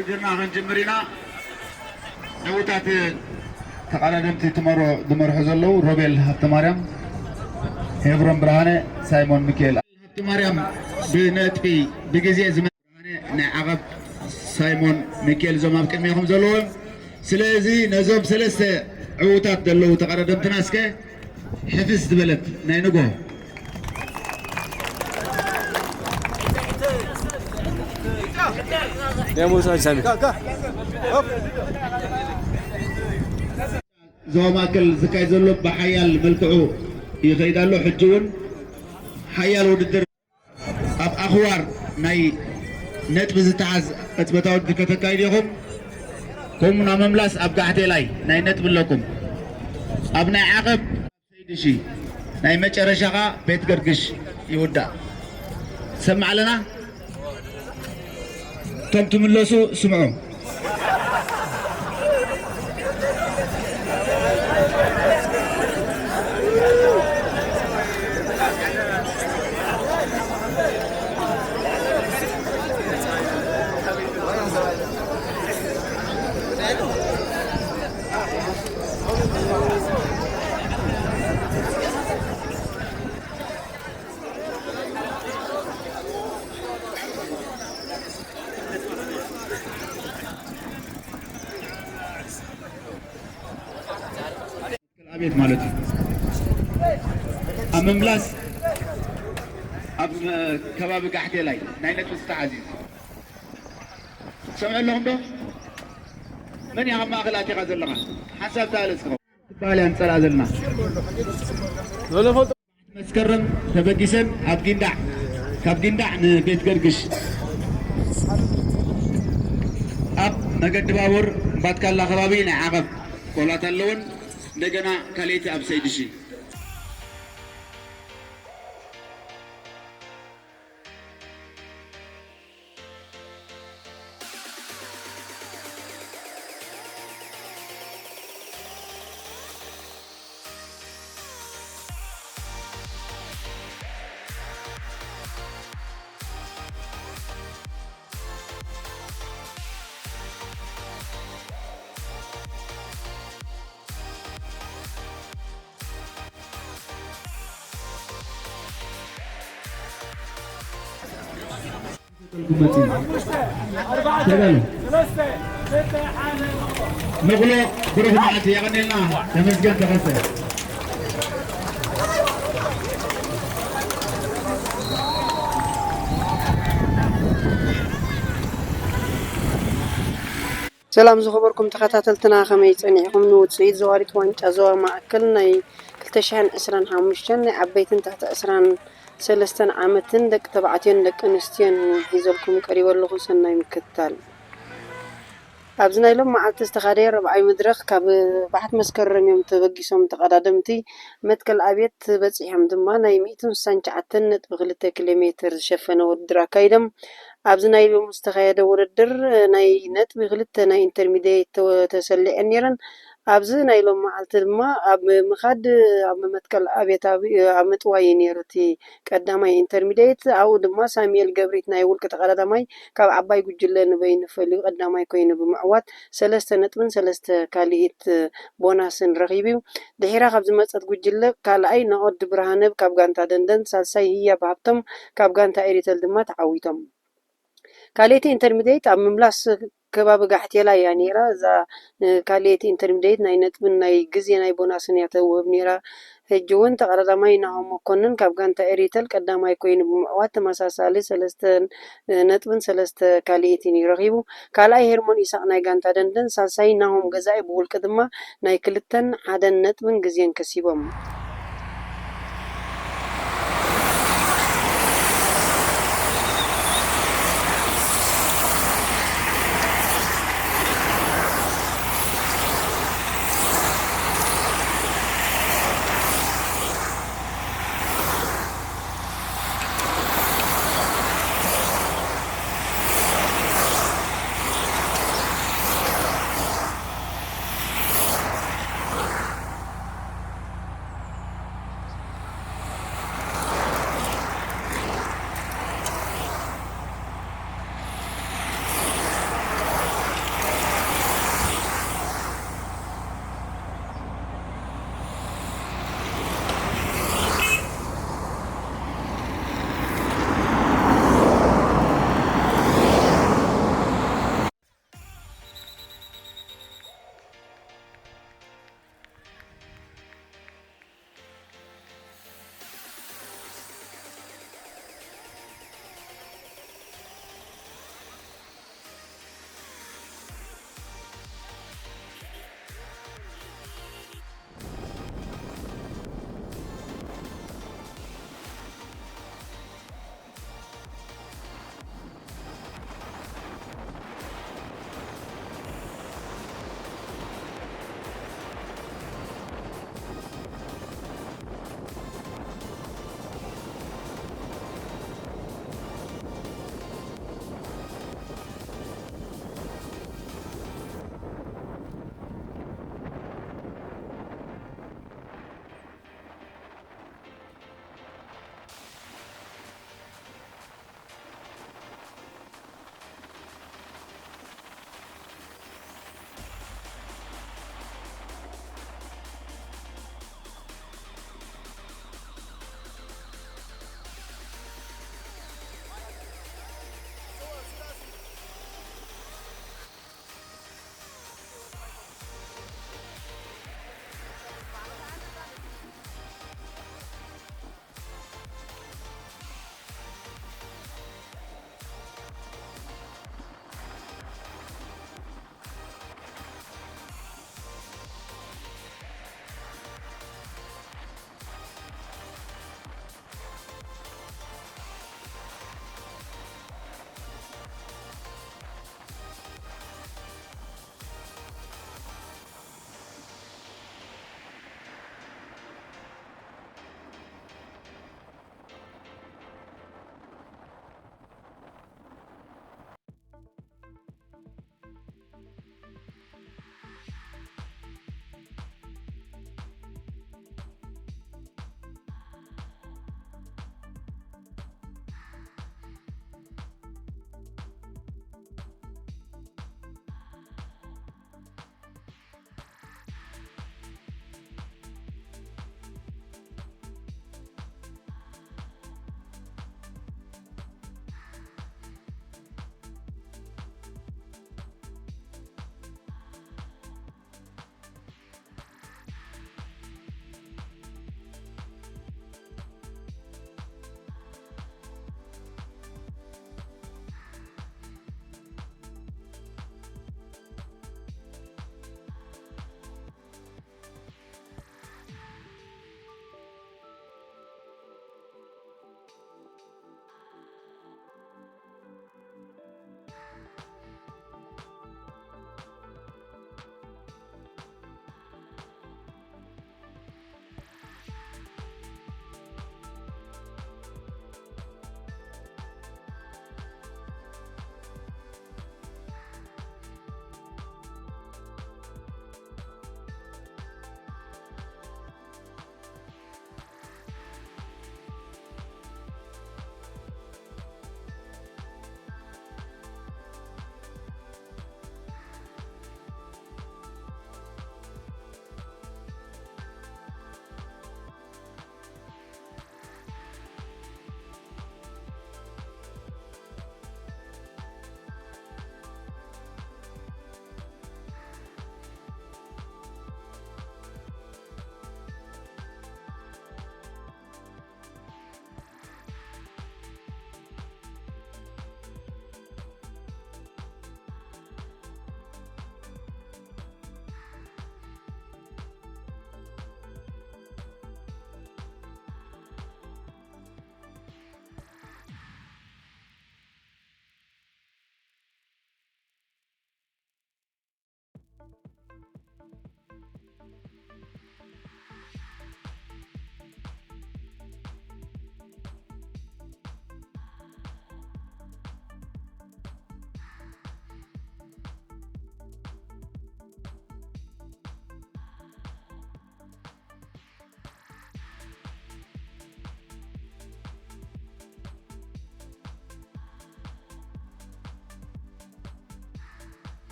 ውድድርና ክንጅምር ኢና። ዕዉታት ተቐዳደምቲ ትመሮ-፣ ዝመርሑ ዘለዉ ሮቤል ሃብተማርያም፣ ሄብሮን ብርሃነ፣ ሳይሞን ሚካኤል። ሃብተማርያም ብነጥቢ ብግዜ ዝመ-፣ ናይ ዓቐብ ሳይሞን ሚካኤል እዞም ኣብ ቅድሜኹም ዘለዉ እዮም። ስለዚ ነዞም ሰለስተ ዕዉታት ዘለዉ ተቐዳደምትና እስከ ሕፍስ ዝበለት ናይ ንጎ ደሞዝ ሳሚ። ዞባ ማእከል ዝካየድ ዘሎ ብሓያል መልክዑ ይኸይድ ኣሎ። ሕጂ እውን ሓያል ውድድር ኣብ ኣኽዋር ናይ ነጥቢ ዝተሓዝ ቅጽበታዊ ውድድር ከተካይዱ ኢኹም። ከምኡ ናብ ምምላስ ኣብ ጋሕቴላይ ናይ ነጥቢ ኣለኩም። ኣብ ናይ ዓቐብ ሰይድሺ ናይ መጨረሻኻ ቤት ገርግሽ ይውዳእ። ሰማዕ ኣለና። እቶም ትምለሱ ስምዑ። ኣብየት ማለት እዩ። ኣብ ምምላስ ኣብ ከባቢ ጋሕቴላይ ናይ ነጥቢ ዝተሓዝ እዩ። ትሰምዑ ኣለኹም ዶ? መን እያ ኣብ ማእኸል ኣቲኻ ዘለኻ? ሓንሳብ ተቓለስ ትበሃል እያ ንጸልኣ ዘለና። መስከረም ተበጊሰን ኣብ ጊንዳዕ፣ ካብ ጊንዳዕ ንቤት ገርግሽ ኣብ መገዲ ባቡር እምባትካላ ከባቢ ናይ ዓቐብ ጎላት ኣለውን። እንደገና ካልኣይቲ ኣብ ሰይድሺ። መቕሎ ብሩኽ መዓልቲ የቐኔልና። ተመስገን ተኸስተ። ሰላም ዝኸበርኩም ተኸታተልትና፣ ከመይ ጸኒዕኩም? ንውጽኢት ዘዋሪት ዋንጫ ዞባ ማእከል ናይ ክልተ ሽሕን ዕስራን ሓሙሽተን ናይ ዓበይትን ትሕቲ ዕስራን ሰለስተን ዓመትን ደቂ ተባዕትዮን ደቂ ኣንስትዮን ሒዘልኩም ቀሪበ ኣለኹ። ሰናይ ምክትታል። ኣብዚ ናይ ሎም መዓልቲ ዝተኻደ ራብዓይ መድረኽ ካብ ባሕቲ መስከረም እዮም ተበጊሶም ተቐዳደምቲ። መትከል ኣብየት በጺሖም ድማ ናይ ሚእትን ስሳን ትሽዓተን ነጥቢ ክልተ ኪሎ ሜትር ዝሸፈነ ውድድር ኣካይዶም። ኣብዚ ናይ ሎም ዝተኻየደ ውድድር ናይ ነጥቢ ክልተ ናይ ኢንተርሚዲየት ተወ-፣ ተሰሊዐን ነይረን። ኣብዚ ናይ ሎም መዓልቲ ድማ ኣብ ምኻድ ኣብ መትከል ኣብየት ኣብ፣ ኣብ ምጥዋይ እዩ ነይሩ እቲ ቀዳማይ ኢንተርሚዲየት። ኣብኡ ድማ ሳሙኤል ገብሪት ናይ ውልቂ ተቐዳዳማይ ካብ ዓባይ ጉጅለ ንበይኑ ፈልዩ ቀዳማይ ኮይኑ ብምዕዋት ሰለስተ ነጥብን ሰለስተ ካልኢት ቦናስን ረኺቡ እዩ። ድሒራ ካብ ዝመጸት ጉጅለ ካልኣይ ናኦድ ብርሃነ ካብ ጋንታ ደንደን፣ ሳልሳይ ህያብ ሃብቶም ካብ ጋንታ ኤሪተል ድማ ተዓዊቶም። ካልኣይቲ ኢንተርሚዲየት ኣብ ምምላስ ከባቢ ጋሕቴላ እያ ነይራ። እዛ፣ እ፣ ካልኣይቲ ኢንተርሚዲየት ናይ ነጥብን ናይ ግዜ ናይ ቦናስን እያ ተውህብ ነይራ። ሕጂ እውን ተቐዳዳማይ ናሆም መኮንን ካብ ጋንታ ኤሪተል ቀዳማይ ኮይኑ ብምዕዋት ተመሳሳሊ ሰለስተ ነጥብን ሰለስተ ካልኢትን እዩ ረኺቡ። ካልኣይ ሄርሞን ኢሳቕ ናይ ጋንታ ደንደን፣ ሳልሳይ ናሆም ገዛኢ ብውልቂ ድማ ናይ ክልተን ሓደን ነጥብን ግዜን ከሲቦም።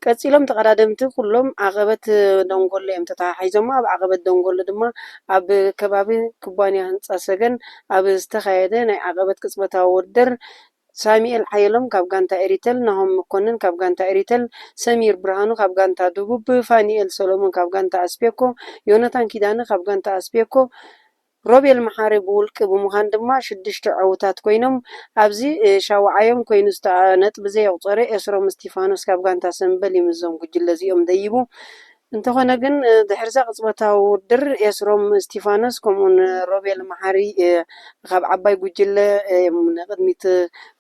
ቀጺሎም ተቐዳደምቲ ኩሎም ዓቐበት ደንጎሎ እዮም ተተሓሒዞሞ። ኣብ ዓቐበት ደንጎሎ ድማ ኣብ ከባቢ ኩባንያ ህንጻ ሰገን ኣብ ዝተኻየደ ናይ ዓቐበት ቅጽበታዊ ውድድር ሳሚኤል ሓየሎም ካብ ጋንታ ኤሪተል፣ ናሆም መኮንን ካብ ጋንታ ኤሪተል፣ ሰሚር ብርሃኑ ካብ ጋንታ ደቡብ፣ ፋኒኤል ሰሎሞን ካብ ጋንታ ኣስፔኮ፣ ዮናታን ኪዳነ ካብ ጋንታ ኣስፔኮ፣ ሮቤል መሓሪ ብውልቂ ብምዃን ድማ ሽዱሽተ ዕዉታት ኮይኖም፣ ኣብዚ ሻውዓዮም ኮይኑ ነጥቢ ዘየቑጸረ ኤስሮም እስቲፋኖስ ካብ ጋንታ ሰምበል እዩ ምስዞም ጉጅለ እዚኦም ደይቡ። እንተኾነ ግን ድሕርዛ ቅጽበታዊ ውድድር ኤስሮም እስቲፋኖስ ከምኡውን ሮቤል መሓሪ ካብ ዓባይ ጉጅለ እዮም ንቕድሚት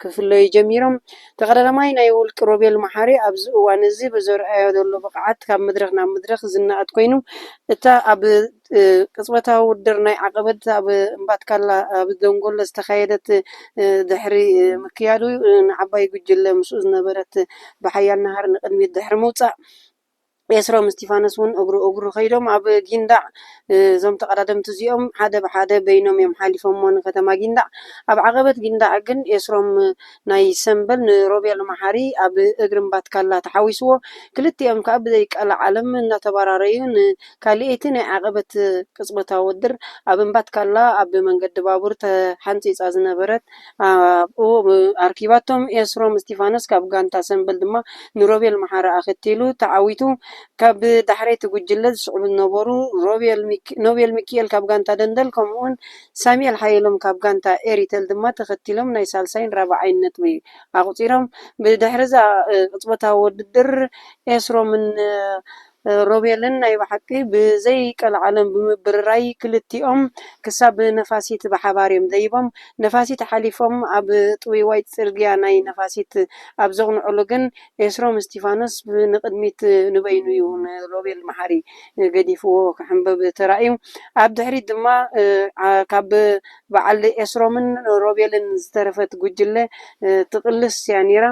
ክፍለዩ ጀሚሮም። ተቐዳዳማይ ናይ ውልቂ ሮቤል መሓሪ ኣብዚ እዋን እዚ ብዘርኣዮ ዘሎ ብቕዓት ካብ መድረኽ ናብ መድረኽ ዝነኣድ ኮይኑ፣ እታ ኣብ ቅጽበታዊ ውድድር ናይ ዓቐበት ኣብ እምባትካላ ኣብ ደንጎሎ ዝተኻየደት ድሕሪ ምክያዱ፣ ንዓባይ ጉጅለ ምስኡ ዝነበረት ብሓያል ናህሪ ንቕድሚት ድሕሪ ምውጻእ፣ ኤስሮም እስቲፋኖስ እውን እግሩ እግሩ ከይዶም ኣብ ጊንዳዕ፣ እዞም ተቐዳደምቲ እዚኦም ሓደ ብሓደ በይኖም እዮም ሓሊፎሞ ንከተማ ጊንዳዕ። ኣብ ዓቐበት ጊንዳዕ ግን ኤስሮም ናይ ሰምበል ንሮቤል መሓሪ ኣብ እግሪ እምባትካላ ተሓዊስዎ። ክልቲኦም ከዓ ብዘይቀልዓለም እናተባራረዩ ንካልኤይቲ ናይ ዓቐበት ቅጽበታዊ ውድድር ኣብ እምባትካላ ኣብ መንገዲ ባቡር ተሓንጺጻ ዝነበረት ኣብኡ ኣርኪባቶም። ኤስሮም እስቲፋኖስ ካብ ጋንታ ሰምበል ድማ ንሮቤል መሓሪ ኣኸቲሉ ተዓዊቱ። ካብ ዳሕረይቲ ጉጅለ ዝስዕቡ ዝነበሩ ኖቤል ሚኪኤል ካብ ጋንታ ደንደል፣ ከምኡውን ሳሚኤል ሓየሎም ካብ ጋንታ ኤሪተል ድማ ተኸቲሎም ናይ ሳልሳይን ራብዓይን ነጥቢ ኣቑጺሮም። ብድሕሪ እዛ ቅጽበታዊ ውድድር ኤስሮምን ሮቤልን ናይ ብሓቂ ብዘይቀልዓለም ብምብርራይ ክልቲኦም ክሳብ ነፋሲት ብሓባር እዮም ደይቦም። ነፋሲት ሓሊፎም ኣብ ጥውይዋይ ጽርግያ ናይ ነፋሲት ኣብ ዘቕንዕሉ ግን ኤስሮም እስቲፋኖስ ንቕድሚት ንበይኑ እዩ ንሮቤል መሓሪ ገዲፍዎ ክሕንበብ ተራእዩ። ኣብ ድሕሪት ድማ ካብ በዓል ኤስሮምን ሮቤልን ዝተረፈት ጉጅለ ትቕልስ እያ ነይራ።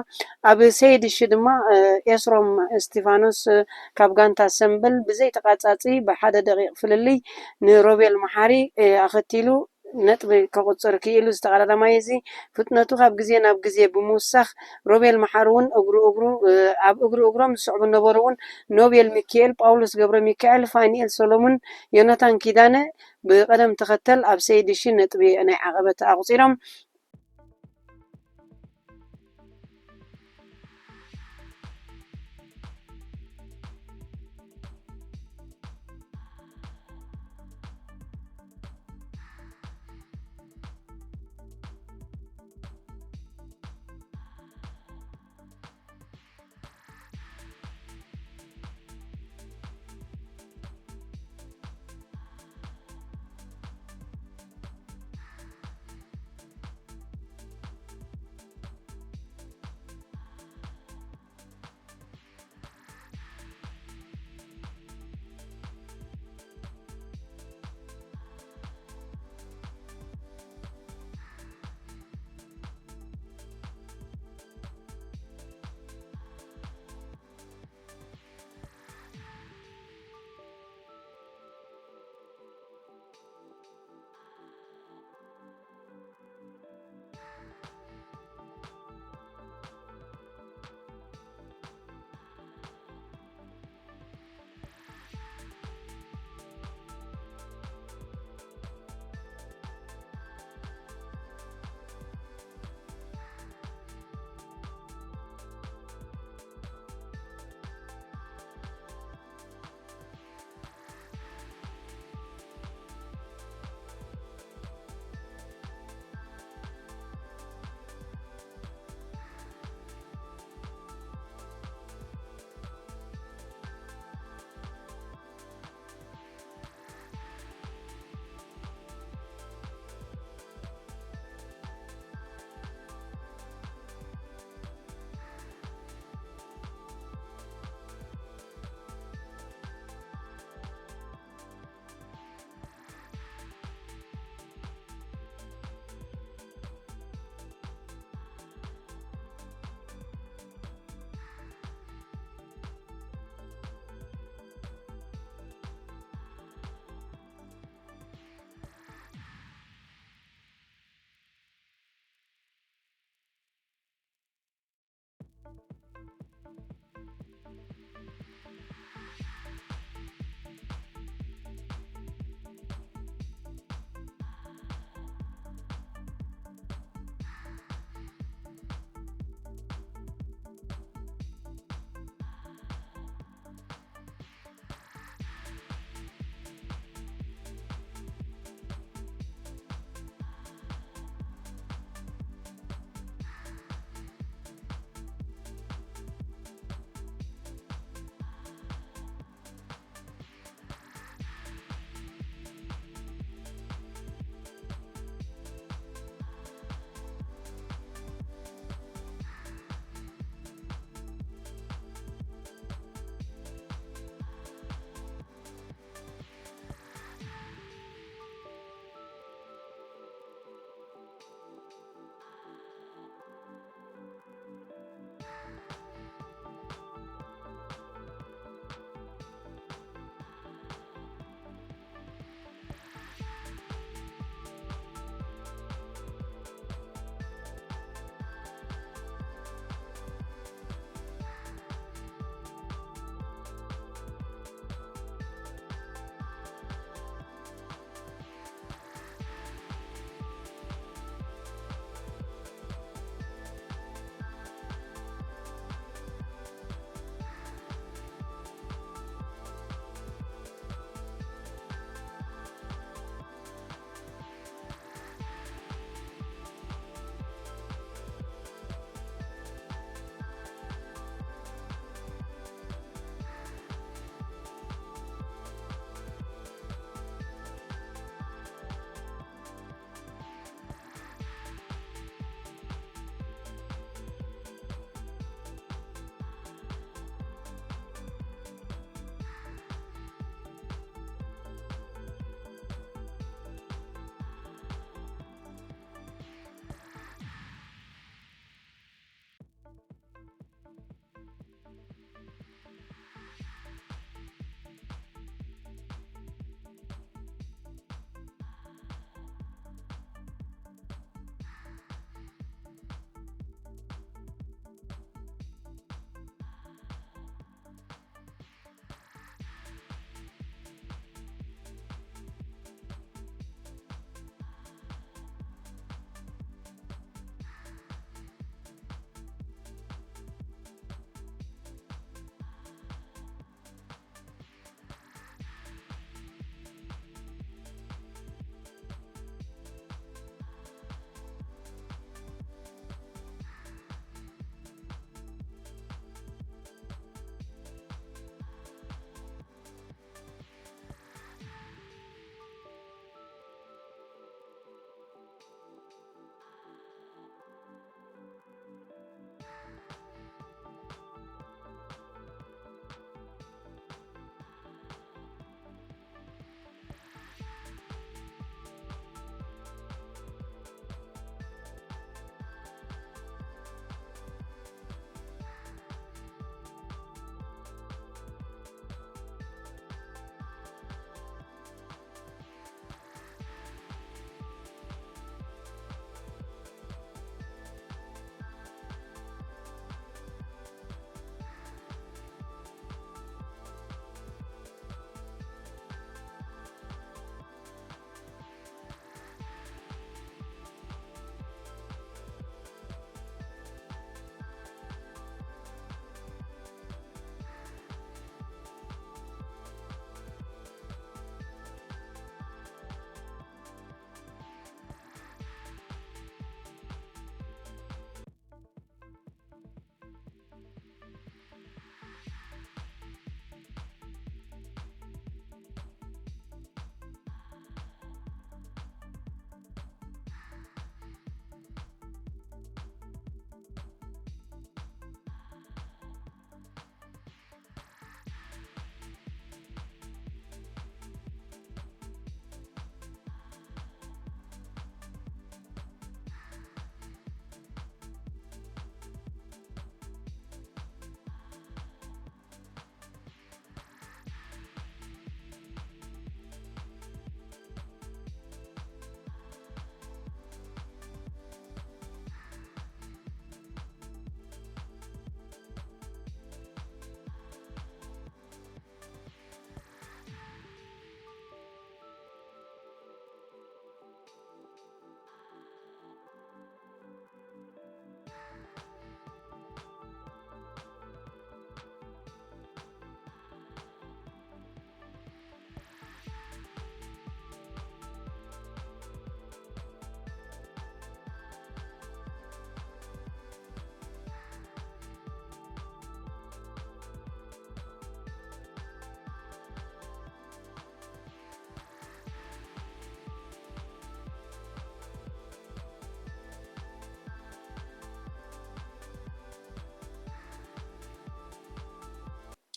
ኣብ ሰይድ እሺ ድማ ኤስሮም እስቲፋኖስ ካብ ጋንታ ሰምበል ብዘይተቃጻጺ ብሓደ ደቂቕ ፍልልይ ንሮቤል መሓሪ ኣኸቲሉ ነጥቢ ከቑጽር ክኢሉ። ዝተቐዳዳማይ እዚ ፍጥነቱ ካብ ግዜ ናብ ግዜ ብምውሳኽ ሮቤል መሓሪ እውን እግሩ እግሩ ኣብ እግሩ እግሮም ዝስዕቡ ነበሩ እውን ኖቤል ሚካኤል፣ ጳውሎስ ገብረ ሚካኤል፣ ፋኒኤል ሰሎሙን፣ ዮናታን ኪዳነ ብቐደም ተኸተል ኣብ ሰይድ እሺ ነጥቢ ናይ ዓቐበት ኣቑጺሮም።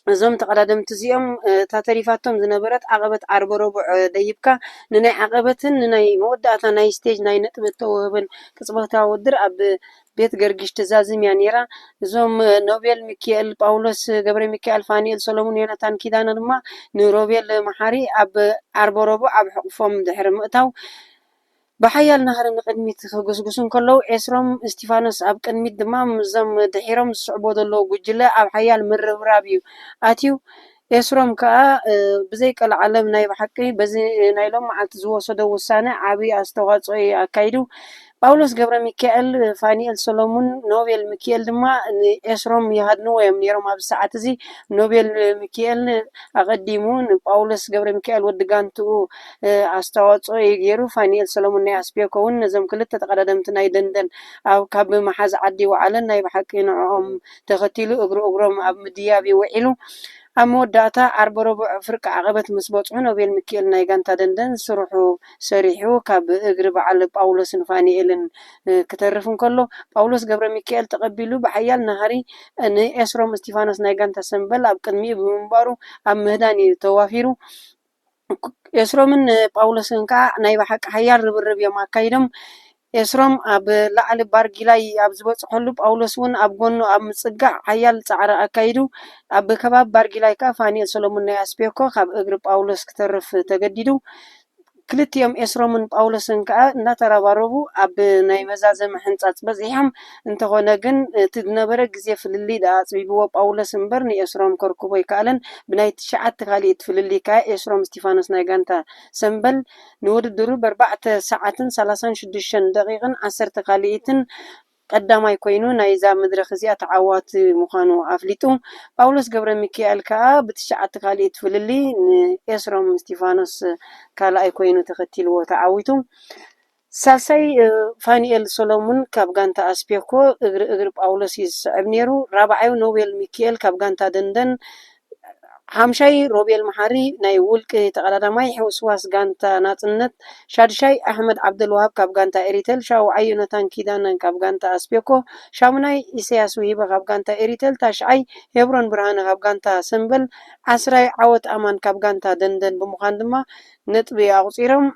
እዞም ተቐዳደምቲ እዚኦም እታ ተሪፋቶም ዝነበረት ዓቐበት ዓርበ ረቡዕ ደይብካ ንናይ ዓቐበትን ንናይ መወዳእታ ናይ ስቴጅ ናይ ነጥቢ እተወህበን ቅጽበታዊ ውድድር ኣብ ቤት ገርጊሽ ትዛዝም እያ ነይራ። እዞም ኖቤል ሚኪኤል ጳውሎስ ገብረ ሚካኤል፣ ፋኒኤል ሰሎሙን፣ ዮናታን ኪዳነ ድማ ንሮቤል መሓሪ ኣብ ዓርበ ረቡዕ ኣብ ሕቑፎም ድሕሪ ምእታው ብሓያል ናህሪ ንቕድሚት ክጉስጉሱ እንከለዉ፣ ኤስሮም እስቲፋኖስ ኣብ ቅድሚት ድማ ምስዞም ድሒሮም ዝስዕቦ ዘለዉ ጉጅለ ኣብ ሓያል ምርብራብ እዩ ኣትዩ። ኤስሮም ከኣ ብዘይቀልዓለም ናይ ብሓቂ በዚ ናይ ሎም መዓልቲ ዝወሰዶ ውሳነ ዓቢ ኣስተዋጽኦ እዩ ኣካይዱ። ጳውሎስ ገብረ ሚካኤል፣ ፋኒኤል ሰሎሙን፣ ኖቤል ሚኪኤል ድማ ንኤስሮም ይሃድንዎ እዮም ነይሮም። ኣብዚ ሰዓት እዚ ኖቤል ሚኪኤል ኣቐዲሙ ንጳውሎስ ገብረ ሚካኤል ወዲ ጋንትኡ ኣስተዋፅኦ እዩ ገይሩ። ፋኒኤል ሰሎሙን ናይ ኣስቤኮ እውን ነዞም ክልተ ተቐዳደምቲ ናይ ደንደን ኣብ ካብ መሓዝ ዓዲ ወዓለን ናይ ብሓቂ ንዕኦም ተኸቲሉ እግሪ እግሮም ኣብ ምድያብ እዩ ውዒሉ። ኣብ መወዳእታ ዓርቢ ረቡዕ ፍርቂ ዓቐበት ምስ በፅሑ ኖቤል ሚኪኤል ናይ ጋንታ ደንደን ስርሑ ሰሪሑ ካብ እግሪ በዓል ጳውሎስን ፋኒኤልን ክተርፍ እንከሎ ጳውሎስ ገብረ ሚካኤል ተቐቢሉ ብሓያል ናህሪ ንኤስሮም እስቲፋኖስ ናይ ጋንታ ሰምበል ኣብ ቅድሚኡ ብምንባሩ ኣብ ምህዳን እዩ ተዋፊሩ። ኤስሮምን ጳውሎስን ከዓ ናይ ብሓቂ ሓያል ርብርብ እዮም ኣካይዶም። ኤስሮም ኣብ ላዕሊ ባርጊላይ ኣብ ዝበፅሐሉ ጳውሎስ እውን ኣብ ጎኑ ኣብ ምፅጋዕ ሓያል ፃዕሪ ኣካይዱ። ኣብ ከባቢ ባርጊላይ ከዓ ፋኒኤል ሰሎሙን ናይ ኣስቤኮ ካብ እግሪ ጳውሎስ ክተርፍ ተገዲዱ። ክልቲኦም ኤስሮምን ጳውሎስን ከኣ እናተረባረቡ ኣብ ናይ መዛዘሚ ሕንጻጽ በጺሖም። እንተኾነ ግን እቲ ዝነበረ ግዜ ፍልልይ ደኣ ኣጽቢብዎ ጳውሎስ እምበር ንኤስሮም ከርክቦ ኣይከኣለን። ብናይ ትሽዓተ ካልኢት ፍልልይ ከኣ ኤስሮም እስቲፋኖስ ናይ ጋንታ ሰምበል ንውድድሩ ብኣርባዕተ ሰዓትን ሰላሳን ሽዱሽተን ደቂቕን ዓሰርተ ካልኢትን ቀዳማይ ኮይኑ ናይዛ መድረኽ እዚኣ ተዓዋቲ ምዃኑ ኣፍሊጡ። ጳውሎስ ገብረ ሚካኤል ከኣ ብትሽዓተ ካልኢት ፍልልይ ንኤስሮም እስቲፋኖስ ካልኣይ ኮይኑ ተኸቲልዎ ተዓዊቱ። ሳልሳይ ፋኒኤል ሶሎሙን ካብ ጋንታ ኣስፔኮ እግሪ እግሪ ጳውሎስ እዩ ዝስዕብ ነይሩ። ራብዓዩ ኖቤል ሚኪኤል ካብ ጋንታ ደንደን ሓምሻይ ሮቤል መሓሪ ናይ ውልቂ ተቐዳዳማይ ሕውስዋስ ጋንታ ናጽነት፣ ሻድሻይ ኣሕመድ ዓብደልዋሃብ ካብ ጋንታ ኤሪቴል፣ ሻውዓይ ዮናታን ኪዳነ ካብ ጋንታ ኣስቤኮ፣ ሻሙናይ ኢሳያስ ውሂበ ካብ ጋንታ ኤሪቴል፣ ታሽዓይ ሄብሮን ብርሃነ ካብ ጋንታ ሰምበል፣ ዓስራይ ዓወት ኣማን ካብ ጋንታ ደንደን ብምዃን ድማ ነጥቢ ኣቑጺሮም።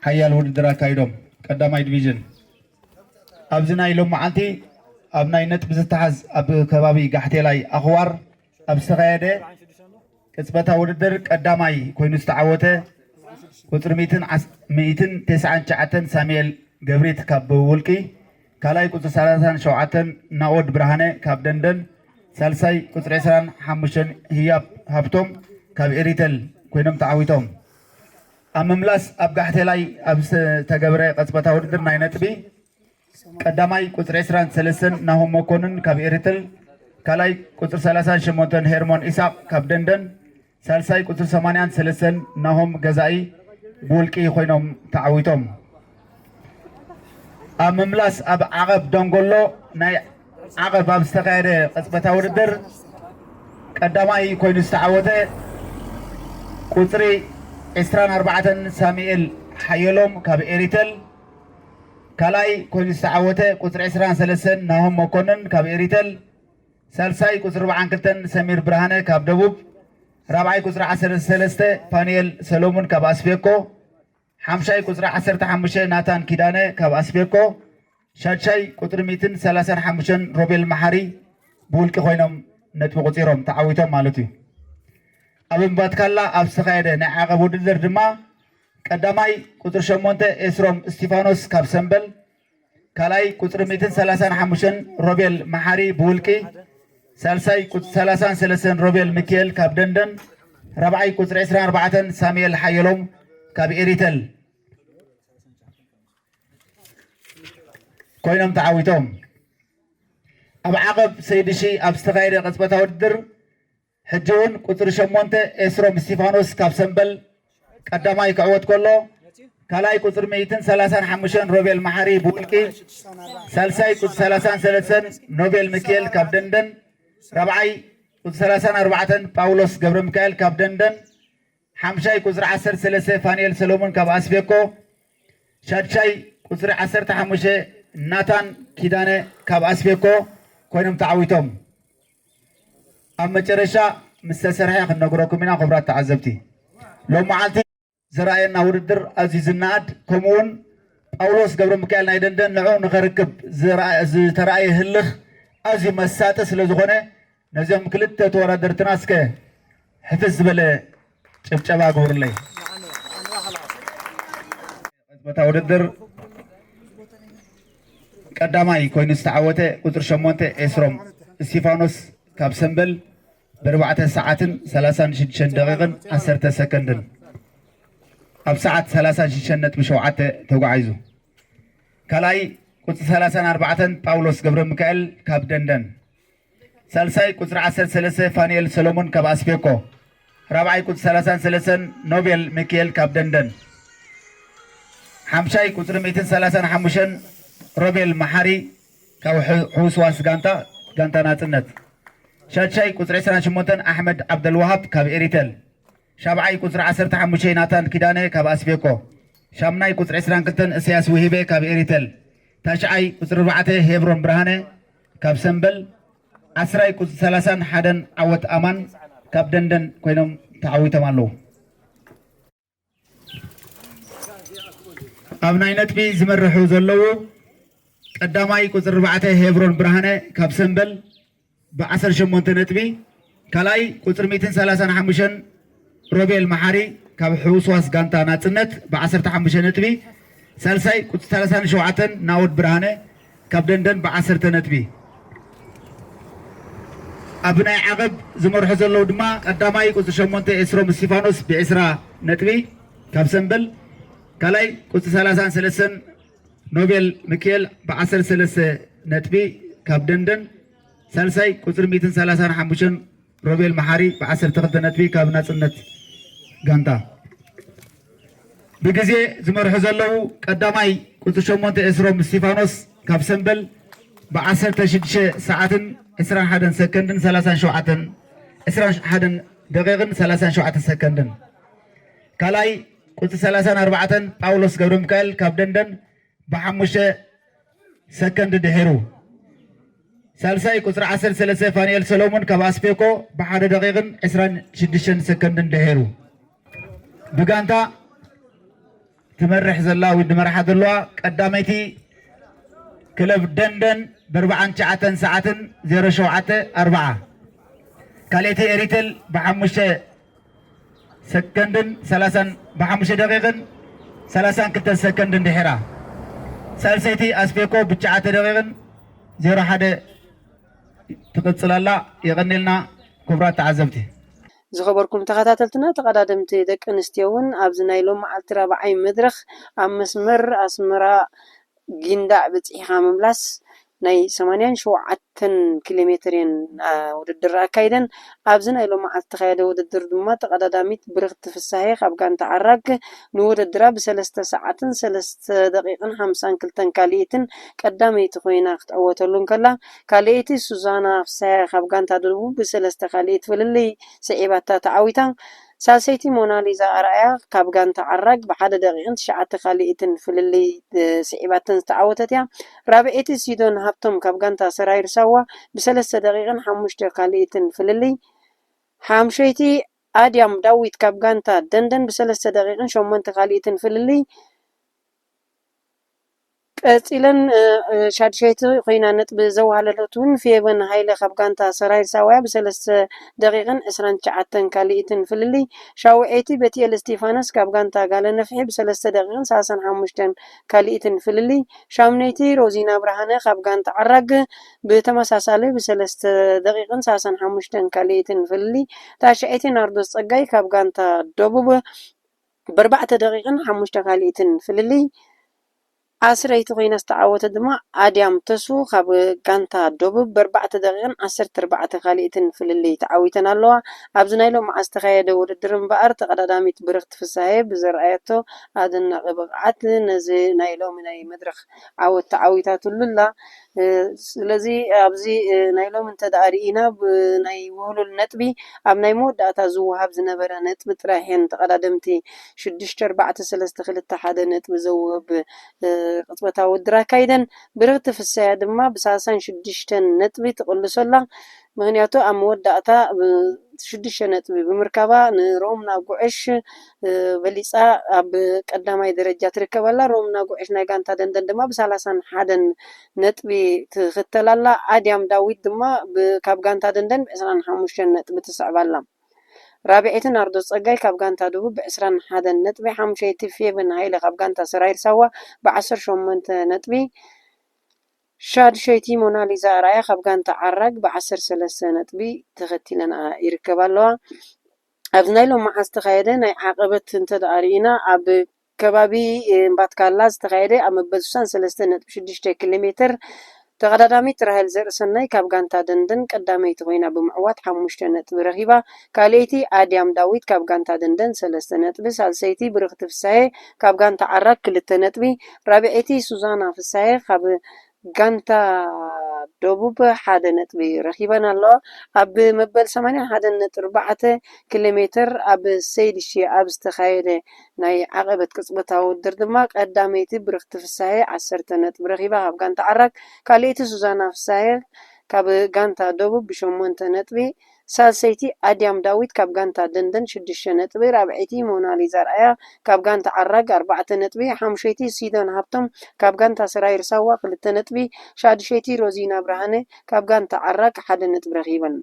ሓያል ውድድር ኣካይዶም። ቀዳማይ ዲቪዥን ኣብዚ ናይ ሎም መዓልቲ ኣብ ናይ ነጥቢ ዝተሓዝ ኣብ ከባቢ ጋሕቴላይ ኣኽዋር ኣብ ዝተኻየደ ቅጽበታዊ ውድድር ቀዳማይ ኮይኑ ዝተዓወተ ቁጽሪ ሚእትን ዓስ-፣ ሚእትን ተስዓን ትሽዓተን ሳሙኤል ገብሪት ካብ ውልቂ፣ ካልኣይ ቁጽሪ ሰላሳን ሸውዓተን ናኦድ ብርሃነ ካብ ደንደን፣ ሳልሳይ ቁጽሪ ዕስራን ሓሙሽተን ህያብ ሃብቶም ካብ ኤሪተል ኮይኖም ተዓዊቶም። ኣብ ምምላስ ኣብ ጋሕቴላይ ኣብ ዝተገብረ ቅጽበታዊ ውድድር ናይ ነጥቢ ቀዳማይ ቁጽሪ ዕስራን ሰለስተን ናሆም መኮንን ካብ ኤሪትል፣ ካልኣይ ቁጽሪ ሰላሳን ሸሞንተን ሄርሞን ኢሳቕ ካብ ደንደን፣ ሳልሳይ ቁጽሪ ሰማንያን ሰለስተን ናሆም ገዛኢ ብውልቂ ኮይኖም ተዓዊቶም። ኣብ ምምላስ ኣብ ዓቐብ ደንጎሎ ናይ ዓቐብ ኣብ ዝተኻየደ ቅጽበታዊ ውድድር ቀዳማይ ኮይኑ ዝተዓወተ ቁጽሪ ዕስራን ኣርባዕተን ሳሙኤል ሓየሎም ካብ ኤሪተል፣ ካልኣይ ኮይኑ ዝተዓወተ ቁጽሪ ዕስራን ሰለስተን ናሆም መኮንን ካብ ኤሪተል፣ ሳልሳይ ቁጽሪ ኣርባዓን ክልተን ሰሚር ብርሃነ ካብ ደቡብ፣ ራብዓይ ቁጽሪ ዓሰርተ ሰለስተ ፋንኤል ሰሎሙን ካብ ኣስቤኮ፣ ሓምሻይ ቁጽሪ ዓሰርተ ሓሙሽተ ናታን ኪዳነ ካብ ኣስቤኮ፣ ሻድሻይ ቁጽሪ ሚእትን ሰላሳን ሓሙሽተን ሮቤል መሓሪ ብውልቂ ኮይኖም ነጥቢ ቆጺሮም ተዓዊቶም ማለት እዩ። ኣብ እምባትካላ ኣብ ዝተኻየደ ናይ ዓቐብ ውድድር ድማ ቀዳማይ ቁጽሪ ሸሞንተ ኤስሮም እስቲፋኖስ ካብ ሰምበል፣ ካልኣይ ቁጽሪ ሚእትን ሰላሳን ሓሙሽተን ሮቤል መሓሪ ብውልቂ፣ ሳልሳይ ቁጽሪ ሰላሳን ሰለስተን ሮቤል ሚካኤል ካብ ደንደን፣ ራብዓይ ቁጽሪ ዕስራን ኣርባዕተን ሳሙኤል ሓየሎም ካብ ኤሪተል ኮይኖም ተዓዊቶም። ኣብ ዓቐብ ሰይድሺ ኣብ ዝተኻየደ ቅጽበታዊ ውድድር ሕጂ እውን ቁጽሪ ሸሞንተ ኤስሮም እስቲፋኖስ ካብ ሰምበል ቀዳማይ ክዕወት ከሎ፣ ካልኣይ ቁጽሪ ሚእትን ሰላሳን ሓሙሽተን ሮቤል መሓሪ ብውልቂ፣ ሳልሳይ ቁጽሪ ሰላሳን ሰለስተን ኖቤል ሚካኤል ካብ ደንደን፣ ራብዓይ ቁጽሪ ሰላሳን ኣርባዕተን ጳውሎስ ገብረ ሚካኤል ካብ ደንደን፣ ሓምሻይ ቁጽሪ ዓሰርተ ሰለስተ ፋንኤል ሰሎሞን ካብ ኣስቤኮ፣ ሻድሻይ ቁጽሪ ዓሰርተ ሓሙሽተ ናታን ኪዳነ ካብ ኣስቤኮ ኮይኖም ተዓዊቶም። ኣብ መጨረሻ ምስ ተሰርሐ ክንነግረኩም ኢና ክቡራት ተዓዘብቲ። ሎም መዓልቲ ዝረኣየና ውድድር ኣዝዩ ዝነኣድ፣ ከምኡ እውን ጳውሎስ ገብረ ሚካኤል ናይ ደንደን ንዑ ንኸርክብ ዝረኣ-፣ ዝተረኣየ ህልኽ ኣዝዩ መሳጢ ስለ ዝኾነ ነዚኦም ክልተ ተወዳደርትና እስከ ሕፍስ ዝበለ ጭብጨባ ግበሩለይ። ቅጽበታ ውድድር ቀዳማይ ኮይኑ ዝተዓወተ ቁጽሪ ሸሞንተ ኤስሮም እስቲፋኖስ ካብ ሰምበል ብኣርባዕተ ሰዓትን ሰላሳን ሽዱሽተን ደቂቕን ዓሰርተ ሰከንድን ኣብ ሰዓት ሰላሳን ሽዱሽተን ነጥቢ ሸውዓተ ተጓዒዙ። ካልኣይ ቁጽሪ ሰላሳን ኣርባዕተን ጳውሎስ ገብረ ሚካኤል ካብ ደንደን። ሳልሳይ ቁጽሪ ዓሰርተ ሰለስተ ፋንኤል ሰሎሞን ካብ ኣስቤኮ። ራብዓይ ቁጽሪ ሰላሳን ሰለስተን ኖቤል ሚካኤል ካብ ደንደን። ሓምሻይ ቁጽሪ ሚእትን ሰላሳን ሓሙሽተን ሮቤል መሓሪ ካብ ሕ-፣ ሕውስዋስ ጋንታ፣ ጋንታ ናጽነት። ሻድሻይ ቁጽሪ ዕስራን ሸሞንተን ኣሕመድ ዓብደልዋሃብ ካብ ኤሪተል። ሻብዓይ ቁጽሪ ዓሰርተ ሓሙሽተ ናታን ኪዳነ ካብ ኣስቤኮ። ሻምናይ ቁጽሪ ዕስራን ክልተን እስያስ ውሂበ ካብ ኤሪተል። ታሽዓይ ቁጽሪ ኣርባዕተ ሄብሮን ብርሃነ ካብ ሰምበል። ዓስራይ ቁጽሪ ሰላሳን ሓደን ዓወት ኣማን ካብ ደንደን ኮይኖም ተዓዊቶም ኣለዉ። ኣብ ናይ ነጥቢ ዝመርሑ ዘለዉ ቀዳማይ ቁጽሪ ኣርባዕተ ሄብሮን ብርሃነ ካብ ሰምበል ብዓሰርተ ሸሞንተ ነጥቢ፣ ካልኣይ ቁጽሪ ሚእትን ሰላሳን ሓሙሽተን ሮቤል መሓሪ ካብ ሕውስዋስ ጋንታ ናጽነት ብዓሰርተ ሓሙሽተ ነጥቢ፣ ሳልሳይ ቁጽሪ ሰላሳን ሸውዓተን ናኦድ ብርሃነ ካብ ደንደን ብዓሰርተ ነጥቢ። ኣብ ናይ ዓቐብ ዝመርሑ ዘለዉ ድማ ቀዳማይ ቁጽሪ ሸሞንተ ኤስሮም እስቲፋኖስ ብዕስራ ነጥቢ ካብ ሰምበል፣ ካልኣይ ቁጽሪ ሰላሳን ሰለስተን ኖቤል ሚካኤል ብዓሰርተ ሰለስተ ነጥቢ ካብ ደንደን፣ ሳልሳይ ቁጽሪ ሚእትን ሰላሳን ሓሙሽተን ሮቤል መሓሪ ብዓሰርተ ክልተ ነጥቢ ካብ ናጽነት ጋንታ። ብግዜ ዝመርሑ ዘለዉ ቀዳማይ ቁጽሪ ሸሞንተ ኤስሮም እስቲፋኖስ ካብ ሰምበል ብዓሰርተ ሽዱሽተ ሰዓትን ዕስራን ሓደን ሰከንድን ሰላሳን ሸውዓተን፣ ዕስራን ሓደን ደቂቕን ሰላሳን ሸውዓተን ሰከንድን። ካልኣይ ቁጽሪ ሰላሳን ኣርባዕተን ጳውሎስ ገብረ ሚካኤል ካብ ደንደን ብሓሙሽተ ሰከንድ ድሒሩ። ሳልሳይ ቁጽሪ ዓሰርተ ሰለስተ ፋንኤል ሰሎሞን ካብ ኣስፔኮ ብሓደ ደቂቕን ዕስራን ሽዱሽተን ሰከንድን ድሒሩ። ብጋንታ ትመርሕ ዘላ ወይ ድመርሓ ዘለዋ ቀዳመይቲ ክለብ ደንደን ብኣርባዓን ትሽዓተን ሰዓትን ዜሮ ሸውዓተ ኣርብዓ። ካልኣይቲ ኤሪቴል ብሓሙሽተ ሰከንድን ሰላሳን፣ ብሓሙሽተ ደቂቕን ሰላሳን ክልተን ሰከንድን ድሒራ። ሳልሰይቲ ኣስፌኮ ብትሽዓተ ደቂቕን ዜሮ ሓደ ትቕጽል ኣላ። የቐንየልና ክቡራት ተዓዘብቲ። ዝኸበርኩም ተኸታተልትና፣ ተቐዳደምቲ ደቂ ኣንስትዮ እውን ኣብዚ ናይ ሎም መዓልቲ ራብዓይ መድረኽ ኣብ መስመር ኣስመራ ጊንዳዕ በጺሕኻ ምምላስ ናይ ሰማንያን ሸውዓተን ኪሎ ሜትር እየን፣ አ፣ ውድድር ኣካይደን። ኣብዚ ናይ ሎም መዓልቲ ዝተኻየደ ውድድር ድማ ተቐዳዳሚት ብርኽቲ ፍሳሄ ካብ ጋንታ ዓራግ ንውድድራ ብሰለስተ ሰዓትን ሰለስተ ደቂቕን ሓምሳን ክልተን ካልኢትን ቀዳመይቲ ኮይና ክትዕወተሉ እንከላ፣ ካልኣይቲ ሱዛና ፍሳሄ ካብ ጋንታ ደቡብ ብሰለስተ ካልኢት ፍልልይ ስዒባታ ተዓዊታ። ሳልሰይቲ ሞናሊዛ ኣርኣያ ካብ ጋንታ ዓራግ ብሓደ ደቂቕን ትሽዓተ ካልኢትን ፍልልይ፣ እ፣ ስዒባተን ዝተዓወተት እያ። ራብዐይቲ ሲዶን ሃብቶም ካብ ጋንታ ሰራይር ሳዋ ብሰለስተ ደቂቕን ሓሙሽተ ካልኢትን ፍልልይ። ሓምሸይቲ ኣድያም ዳዊት ካብ ጋንታ ደንደን ብሰለስተ ደቂቕን ሸሞንተ ካልኢትን ፍልልይ። ቀጺለን፣ እ፣ እ፣ ሻድሸይቲ ኮይና ነጥቢ ዘዋህለለት እውን ፌቨን ሃይለ ካብ ጋንታ ሰራይር ሳዋያ ብሰለስተ ደቂቕን ዕስራን ትሽዓተን ካልኢትን ፍልልይ። ሻውዐይቲ ቤትኤል እስቲፋኖስ ካብ ጋንታ ጋለ ነፍሒ ብሰለስተ ደቂቕን ሰላሳን ሓሙሽተን ካልኢትን ፍልልይ። ሻምነይቲ ሮዚና ብርሃነ ካብ ጋንታ ዓራግ ብተመሳሳሊ ብሰለስተ ደቂቕን ሰላሳን ሓሙሽተን ካልኢትን ፍልልይ። ታሽዐይቲ ናርዶስ ጸጋይ ካብ ጋንታ ደቡብ ብኣርባዕተ ደቂቕን ሓሙሽተ ካልኢትን ፍልልይ። ዓስረይቲ ኮይና ዝተዓወተት ድማ ኣድያም ተሱ ካብ ጋንታ ደቡብ ብኣርባዕተ ደቂቕን ዓሰርተ ኣርባዕተ ካልኢትን ፍልልይ ተዓዊተን ኣለዋ። ኣብዚ ናይ ሎም መዓልቲ ዝተኻየደ ውድድር እምበኣር ተቐዳዳሚት ብርኽቲ ፍሳሄ ብዘርኣየቶ ኣደናቒ ብቕዓት ነዚ ናይ ሎሚ ናይ መድረኽ ዓወት ተዓዊታትሉ ኣላ። እ፣ ስለዚ ኣብዚ፣ እ፣ ናይ ሎሚ እንተ ደኣ ርኢና ብናይ ውህሉል ነጥቢ ኣብ ናይ መወዳእታ ዝወሃብ ዝነበረ ነጥቢ ጥራሕ እየን ተቐዳደምቲ ሽዱሽተ ኣርባዕተ ሰለስተ ክልተ ሓደ ነጥቢ ዘውህብ፣ እ፣ ቅጽበታዊ ውድድር ኣካይደን። ብርኽቲ ፍሳያ ድማ ብሰላሳን ሽዱሽተን ነጥቢ ትቕልሶ ኣላ። ምኽንያቱ ኣብ መወዳእታ፣ እ፣ ሽዱሽተ ነጥቢ ብምርካባ ንሮምና ጉዕሽ፣ እ፣ በሊጻ ኣብ ቀዳማይ ደረጃ ትርከብ ኣላ። ሮምና ጉዕሽ ናይ ጋንታ ደንደን ድማ ብሰላሳን ሓደን ነጥቢ ትኽተል ኣላ። ኣድያም ዳዊት ድማ ብ-፣ ካብ ጋንታ ደንደን ብዕስራን ሓሙሽተን ነጥቢ ትስዕብ ኣላ። ራብዐይቲ ናርዶስ ጸጋይ ካብ ጋንታ ደቡብ ብዕስራን ሓደን ነጥቢ፣ ሓሙሸይቲ ፌቨን ሃይለ ካብ ጋንታ ሰራይር ሳዋ ብዓሰርተ ሸሞንተ ነጥቢ፣ ሻድሸይቲ ሞናሊዛ ኣርኣያ ካብ ጋንታ ዓራግ ብዓሰርተ ሰለስተ ነጥቢ ተኸቲለንኣ ይርከባ ኣለዋ። ኣብዚ ናይ ሎም መዓልቲ ዝተኻየደ ናይ ዓቐበት እንተ ደኣ ርኢና፣ ኣብ ከባቢ እምባትካላ ዝተኻየደ ኣብ መበል ስሳን ሰለስተ ነጥቢ ሽዱሽተ ኪሎ ሜትር ተቐዳዳሚት ራሄል ዘርእሰናይ ካብ ጋንታ ደንደን ቀዳመይቲ ኮይና ብምዕዋት ሓሙሽተ ነጥቢ ረኺባ። ካልኣይቲ ኣድያም ዳዊት ካብ ጋንታ ደንደን ሰለስተ ነጥቢ፣ ሳልሰይቲ ብርኽቲ ፍሳሄ ካብ ጋንታ ዓራግ ክልተ ነጥቢ፣ ራብዐይቲ ሱዛና ፍሳሄ ካብ ጋንታ ደቡብ ሓደ ነጥቢ ረኺበን ኣለዋ። ኣብ መበል ሰማንያን ሓደን ነጥቢ ኣርባዕተ ኪሎ ሜትር ኣብ ሰይድ ሺ ኣብ ዝተኻየደ ናይ ዓቐበት ቅጽበታዊ ውድድር ድማ ቀዳመይቲ ብርኽቲ ፍሳሄ ዓሰርተ ነጥቢ ረኺባ ካብ ጋንታ ዓራግ፣ ካልኣይቲ ሱዛና ፍሳሄ ካብ ጋንታ ደቡብ ብሸሞንተ ነጥቢ፣ ሳልሰይቲ ኣድያም ዳዊት ካብ ጋንታ ደንደን ሽዱሽተ ነጥቢ፣ ራብዐይቲ ሞናሊዛ ኣርኣያ ካብ ጋንታ ዓራግ ኣርባዕተ ነጥቢ፣ ሓሙሸይቲ ሲዶን ሃብቶም ካብ ጋንታ ሰራይር ሳዋ ክልተ ነጥቢ፣ ሻድሸይቲ ሮዚና ብርሃነ ካብ ጋንታ ዓራግ ሓደ ነጥቢ ረኺበን።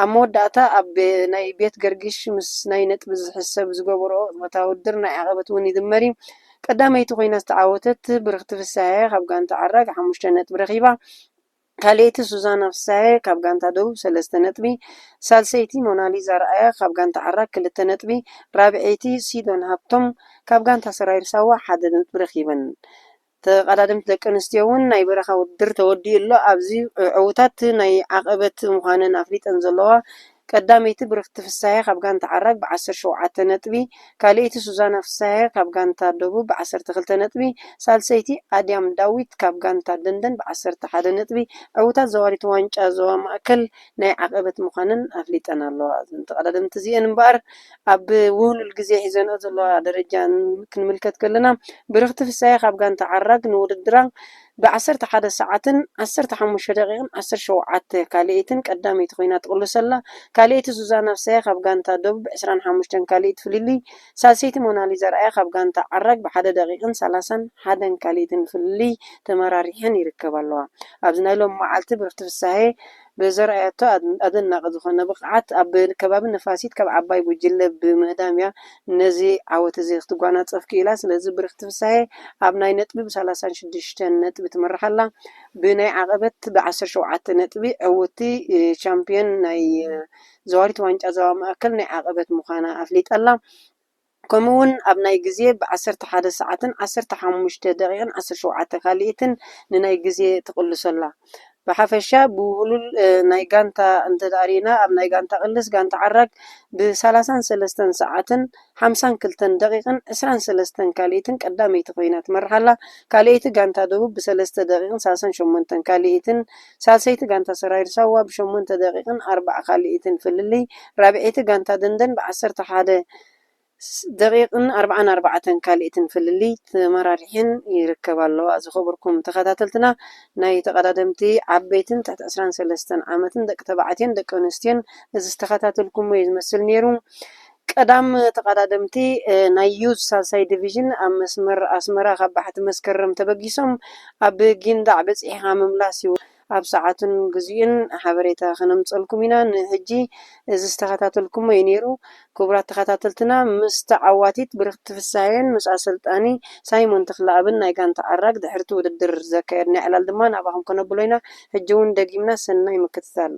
ኣብ መወዳእታ ኣብ ናይ ቤት ገርጊሽ ምስ ናይ ነጥቢ ዝሕሰብ ዝገበርኦ ቅጽበታዊ ውድድር ናይ ዓቐበት እውን ይድመር እዩ። ቀዳመይቲ ኮይና ዝተዓወተት ብርኽቲ ፍሳሄ ካብ ጋንታ ዓራግ ሓሙሽተ ነጥቢ ረኺባ። ካልኣይቲ ሱዛና ፍሳሄ ካብ ጋንታ ደቡብ ሰለስተ ነጥቢ፣ ሳልሰይቲ ሞናሊዛ ኣርኣያ ካብ ጋንታ ዓራግ ክልተ ነጥቢ፣ ራብዐይቲ ሲዶን ሃብቶም ካብ ጋንታ ሰራይር ሳዋ ሓደ ነጥቢ ረኺበን። ተቐዳደምቲ ደቂ ኣንስትዮ እውን ናይ በረኻ ውድድር ተወዲኡ ኣሎ። ኣብዚ ዕዉታት ናይ ዓቐበት ምዃነን ኣፍሊጠን ዘለዋ ቀዳመይቲ ብርኽቲ ፍሳሄ ካብ ጋንታ ዓራግ ብዓሰርተ ሸውዓተ ነጥቢ፣ ካልኣይቲ ሱዛና ፍሳሄ ካብ ጋንታ ደቡብ ብዓሰርተ ክልተ ነጥቢ፣ ሳልሰይቲ ኣድያም ዳዊት ካብ ጋንታ ደንደን ብዓሰርተ ሓደ ነጥቢ ዕዉታት ዘዋሪት ዋንጫ ዞባ ማእከል ናይ ዓቐበት ምዃነን ኣፍሊጠን ኣለዋ። እዘን ተቐዳደምቲ እዚአን እምበኣር ኣብ ውህሉል ግዜ ሒዘንኦ ዘለዋ ደረጃ ን-፣ ክንምልከት ከለና ብርኽቲ ፍሳሄ ካብ ጋንታ ዓራግ ንውድድራ ብ11 ሰዓትን 15 ደቂቕን 17 ካልኢትን ቀዳመይቲ ኮይና ትቕልሰላ። ካልኢቲ ሱዛና ፍስሃየ ካብ ጋንታ ደቡብ ብ25 ካልኢት ፍልልይ፣ ሳልሰይቲ ሞናሊዛ ርኣያ ካብ ጋንታ ዓራግ ብሓደ ደቂቕን 31 ካልኢትን ፍልልይ ተመራሪሐን ይርከባ ኣለዋ። ኣብዚ ናይ ሎም መዓልቲ ብርክቲ ፍስሃየ ብዘርኣያቶ ኣድ- ኣደናቂ ዝኾነ ብቕዓት ኣብ ከባቢ ነፋሲት ካብ ዓባይ ጉጅለ ብምህዳም እያ ነዚ ዓወት እዚ ክትጓናጸፍ ክኢላ። ስለዚ ብርክቲ ፍስሃየ ኣብ ናይ ነጥቢ ብ36 ነጥቢ ትመርሓላ። ብናይ ዓቐበት ብ17 ነጥቢ ዕውቲ እ፣ ቻምፒዮን ናይ እ፣ ዘዋሪት ዋንጫ ዞባ ማእከል ናይ ዓቐበት ምዃና ኣፍሊጣ ኣላ። ከምኡ እውን ኣብ ናይ ግዜ ብ11 ሰዓትን 15 ደቂቕን 17 ካልኢትን ንናይ ግዜ ትቕልሶ ኣላ። ብሓፈሻ ብውህሉል እ፣ ናይ ጋንታ እንተዳሪና ኣብ ናይ ጋንታ ቅልስ ጋንታ ዓራግ ብ33 ሰዓትን ሓምሳን ክልተን ደቂቕን ዕስራን ሰለስተን ካልኢትን ቀዳመይቲ ኮይና ትመርሓላ። ካልኣይቲ ጋንታ ደቡብ ብሰለስተ ደቂቕን ሰላሳን ሸሞንተን ካልኢትን፣ ሳልሰይቲ ጋንታ ሰራይር ሳዋ ብሸሞንተ ደቂቕን ኣርባዓ ካልኢትን ፍልልይ፣ ራብዐይቲ ጋንታ ደንደን ብ11 ደቂቕን ኣርባዓን ኣርባዕተን ካልኢትን ፍልልይ ተመራሪሐን ይርከባ ኣለዋ። ዝኸበርኩም ተኸታተልትና፣ ናይ ተቐዳደምቲ ዓበይትን ትሕቲ ዕስራን ሰለስተን ዓመትን ደቂ ተባዕትዮን ደቂ ኣንስትዮን እዚ ዝተኸታተልኩሞ እዩ ዝመስል ነይሩ። ቀዳም ተቐዳደምቲ እ፣ ናይ ዩዝ ሳልሳይ ዲቪዥን ኣብ መስመር ኣስመራ ካብ ባሕቲ መስከረም ተበጊሶም ኣብ ጊንዳዕ በፂሕኻ ምምላስ እዩ። ኣብ ሰዓቱን ግዚኡን ሓበሬታ ከነምፀልኩም ኢና። ንሕጂ እዚ ዝተኸታተልኩሞ እዩ ነይሩ። ክቡራት ተኸታተልትና፣ ምስ ተዓዋቲት ብርክቲ ፍስሃየን ምስ ኣሰልጣኒ ሳይሞን ተኽለኣብን ናይ ጋንታ ዓራግ ድሕርቲ ውድድር ዘካየድና ዕላል ድማ ናባኹም ከነብሎ ኢና። ሕጂ እውን ደጊምና ሰናይ ምክትታል።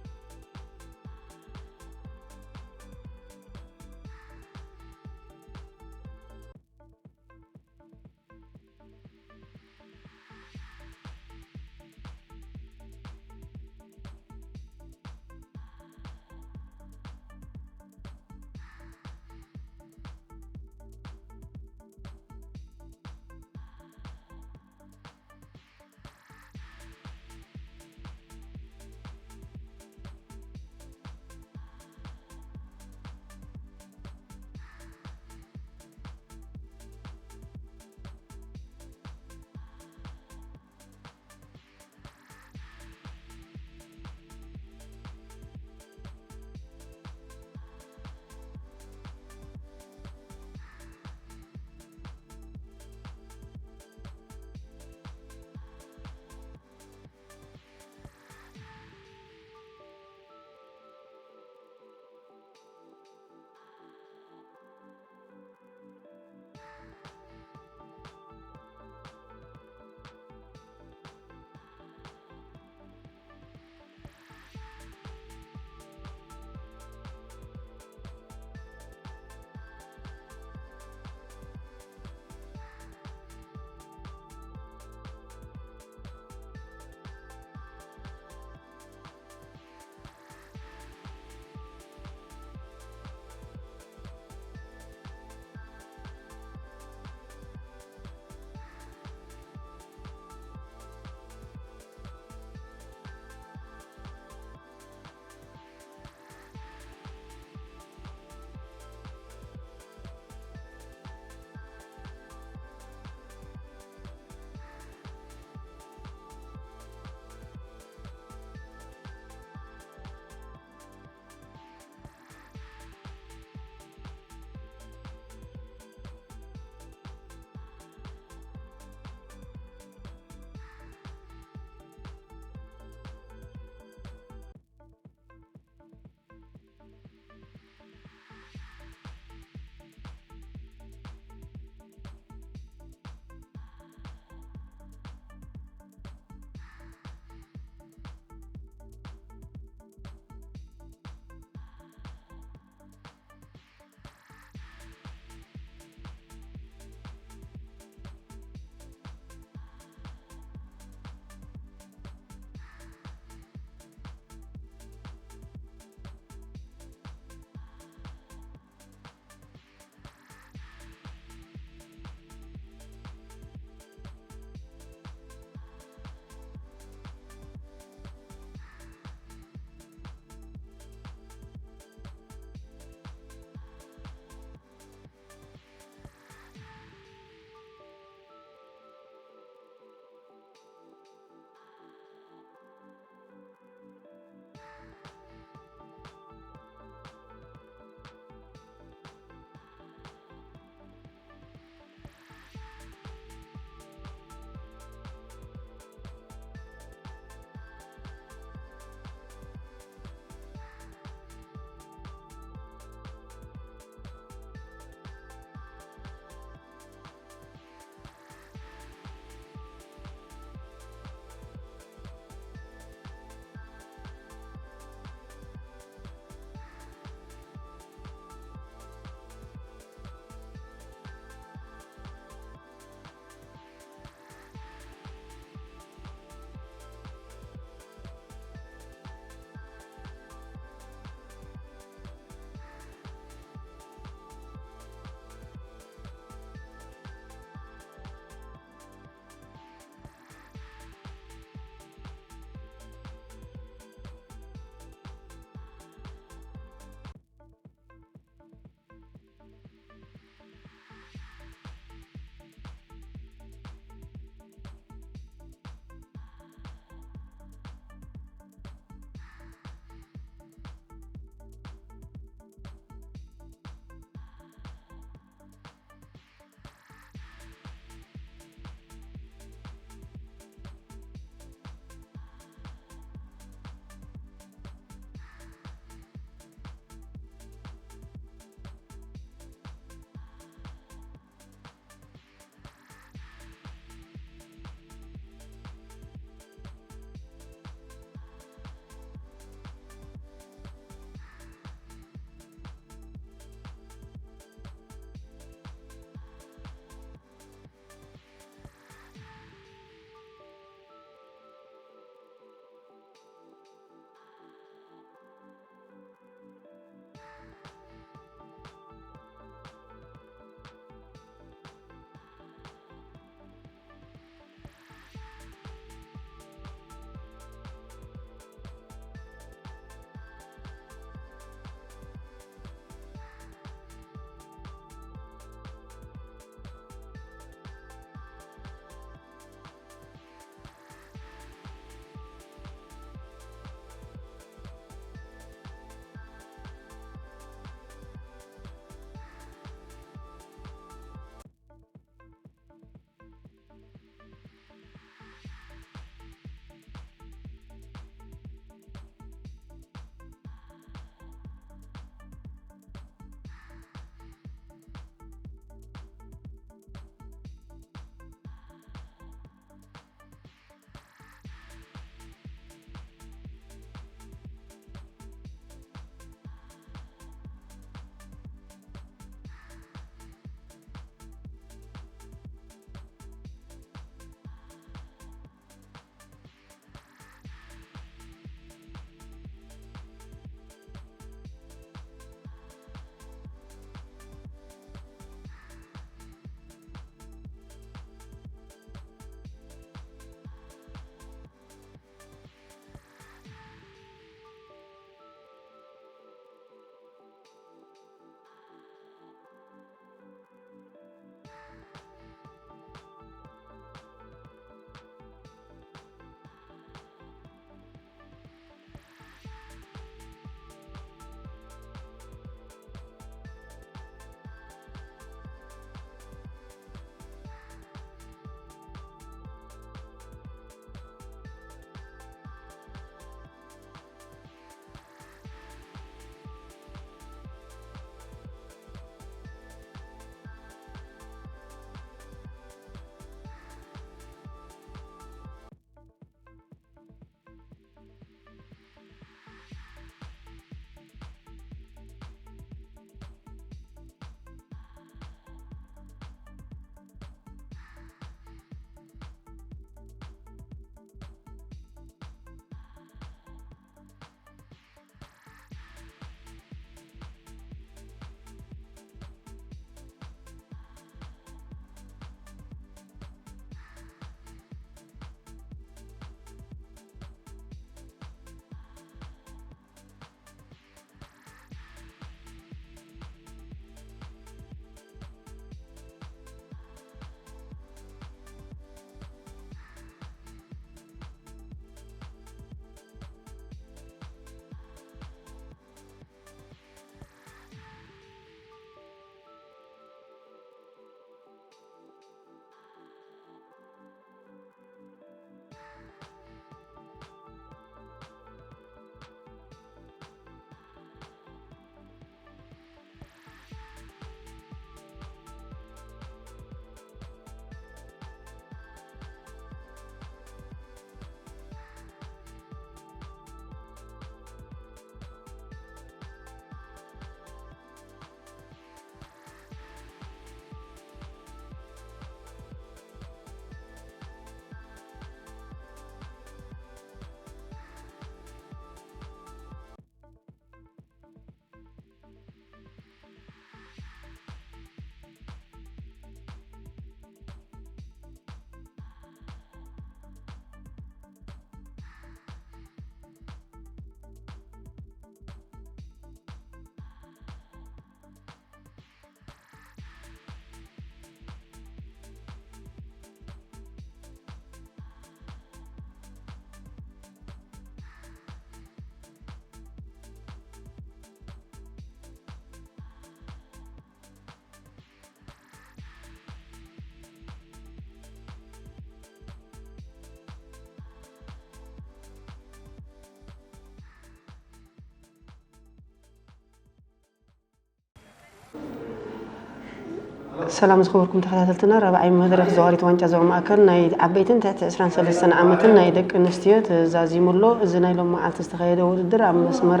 ሰላም ዝኸበርኩም ተኸታተልትና፣ ራብዓይ መድረኽ ዘዋሪት ዋንጫ ዞባ ማእከል ናይ ዓበይትን ትሕቲ ዕስራን ሰለስተን ዓመትን ናይ ደቂ ኣንስትዮ ተዛዚሙ ኣሎ። እዚ ናይ ሎም መዓልቲ ዝተኻየደ ውድድር ኣብ መስመር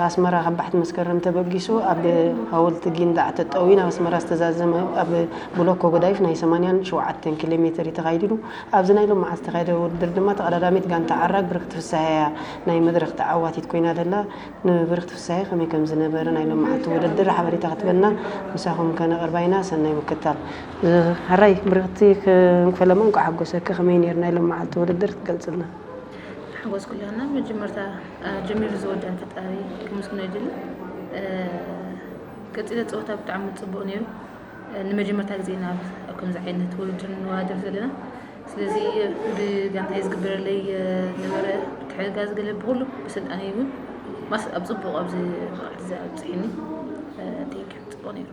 ኣስመራ ካብ ባሕቲ መስከረም ተበጊሱ ኣብ ሃወልቲ ጊንዳዕ ተጠውዩ ናብ ኣስመራ ዝተዛዘመ ኣብ ብሎኮ ጎዳይፍ ናይ ሰማንያን ሸውዓተን ኪሎ ሜትር እዩ ተኻይዱ። ኣብዚ ናይ ሎም መዓልቲ ዝተኻየደ ውድድር ድማ ተቐዳዳሚት ጋንታ ዓራግ ብርክቲ ፍስሃያ ናይ መድረኽ ተዓዋቲት ኮይና ደላ። ንብርክቲ ፍስሃየ ከመይ ከም ዝነበረ ናይ ሎም መዓልቲ ውድድር ሓበሬታ ክትበና ምሳኹም ከነቕርባ ኢና። ሰናይ ምክታል። ሕራይ ብርክቲ፣ ክንክፈለማ እንኳዕ ሓጎሰኪ። ከመይ ነይሩ ናይ ሎም መዓልቲ ውድድር ክትገልጽልና? ሓጎስ ኩላና መጀመርታ ጀሚሩ ዝወደን ፈጣሪ ክምስግኖ ይደሊ። ቀጺለ ጸወታ ብጣዕሚ ጽቡቕ ነይሩ። ንመጀመርታ ግዜ ኢና ኣብ ከምዚ ዓይነት ውድድር ንወዳደር ዘለና። ስለዚ ብጋንታይ ዝግበረለይ ነበረ ምትሕግጋዝ ገለ ብኹሉ ብስልጣነይ እውን ማስ ኣብ ጽቡቕ ኣብዚ መቕዕቲ ኣብፅሒኒ። ቴንኪ ጽቡቕ ነይሩ።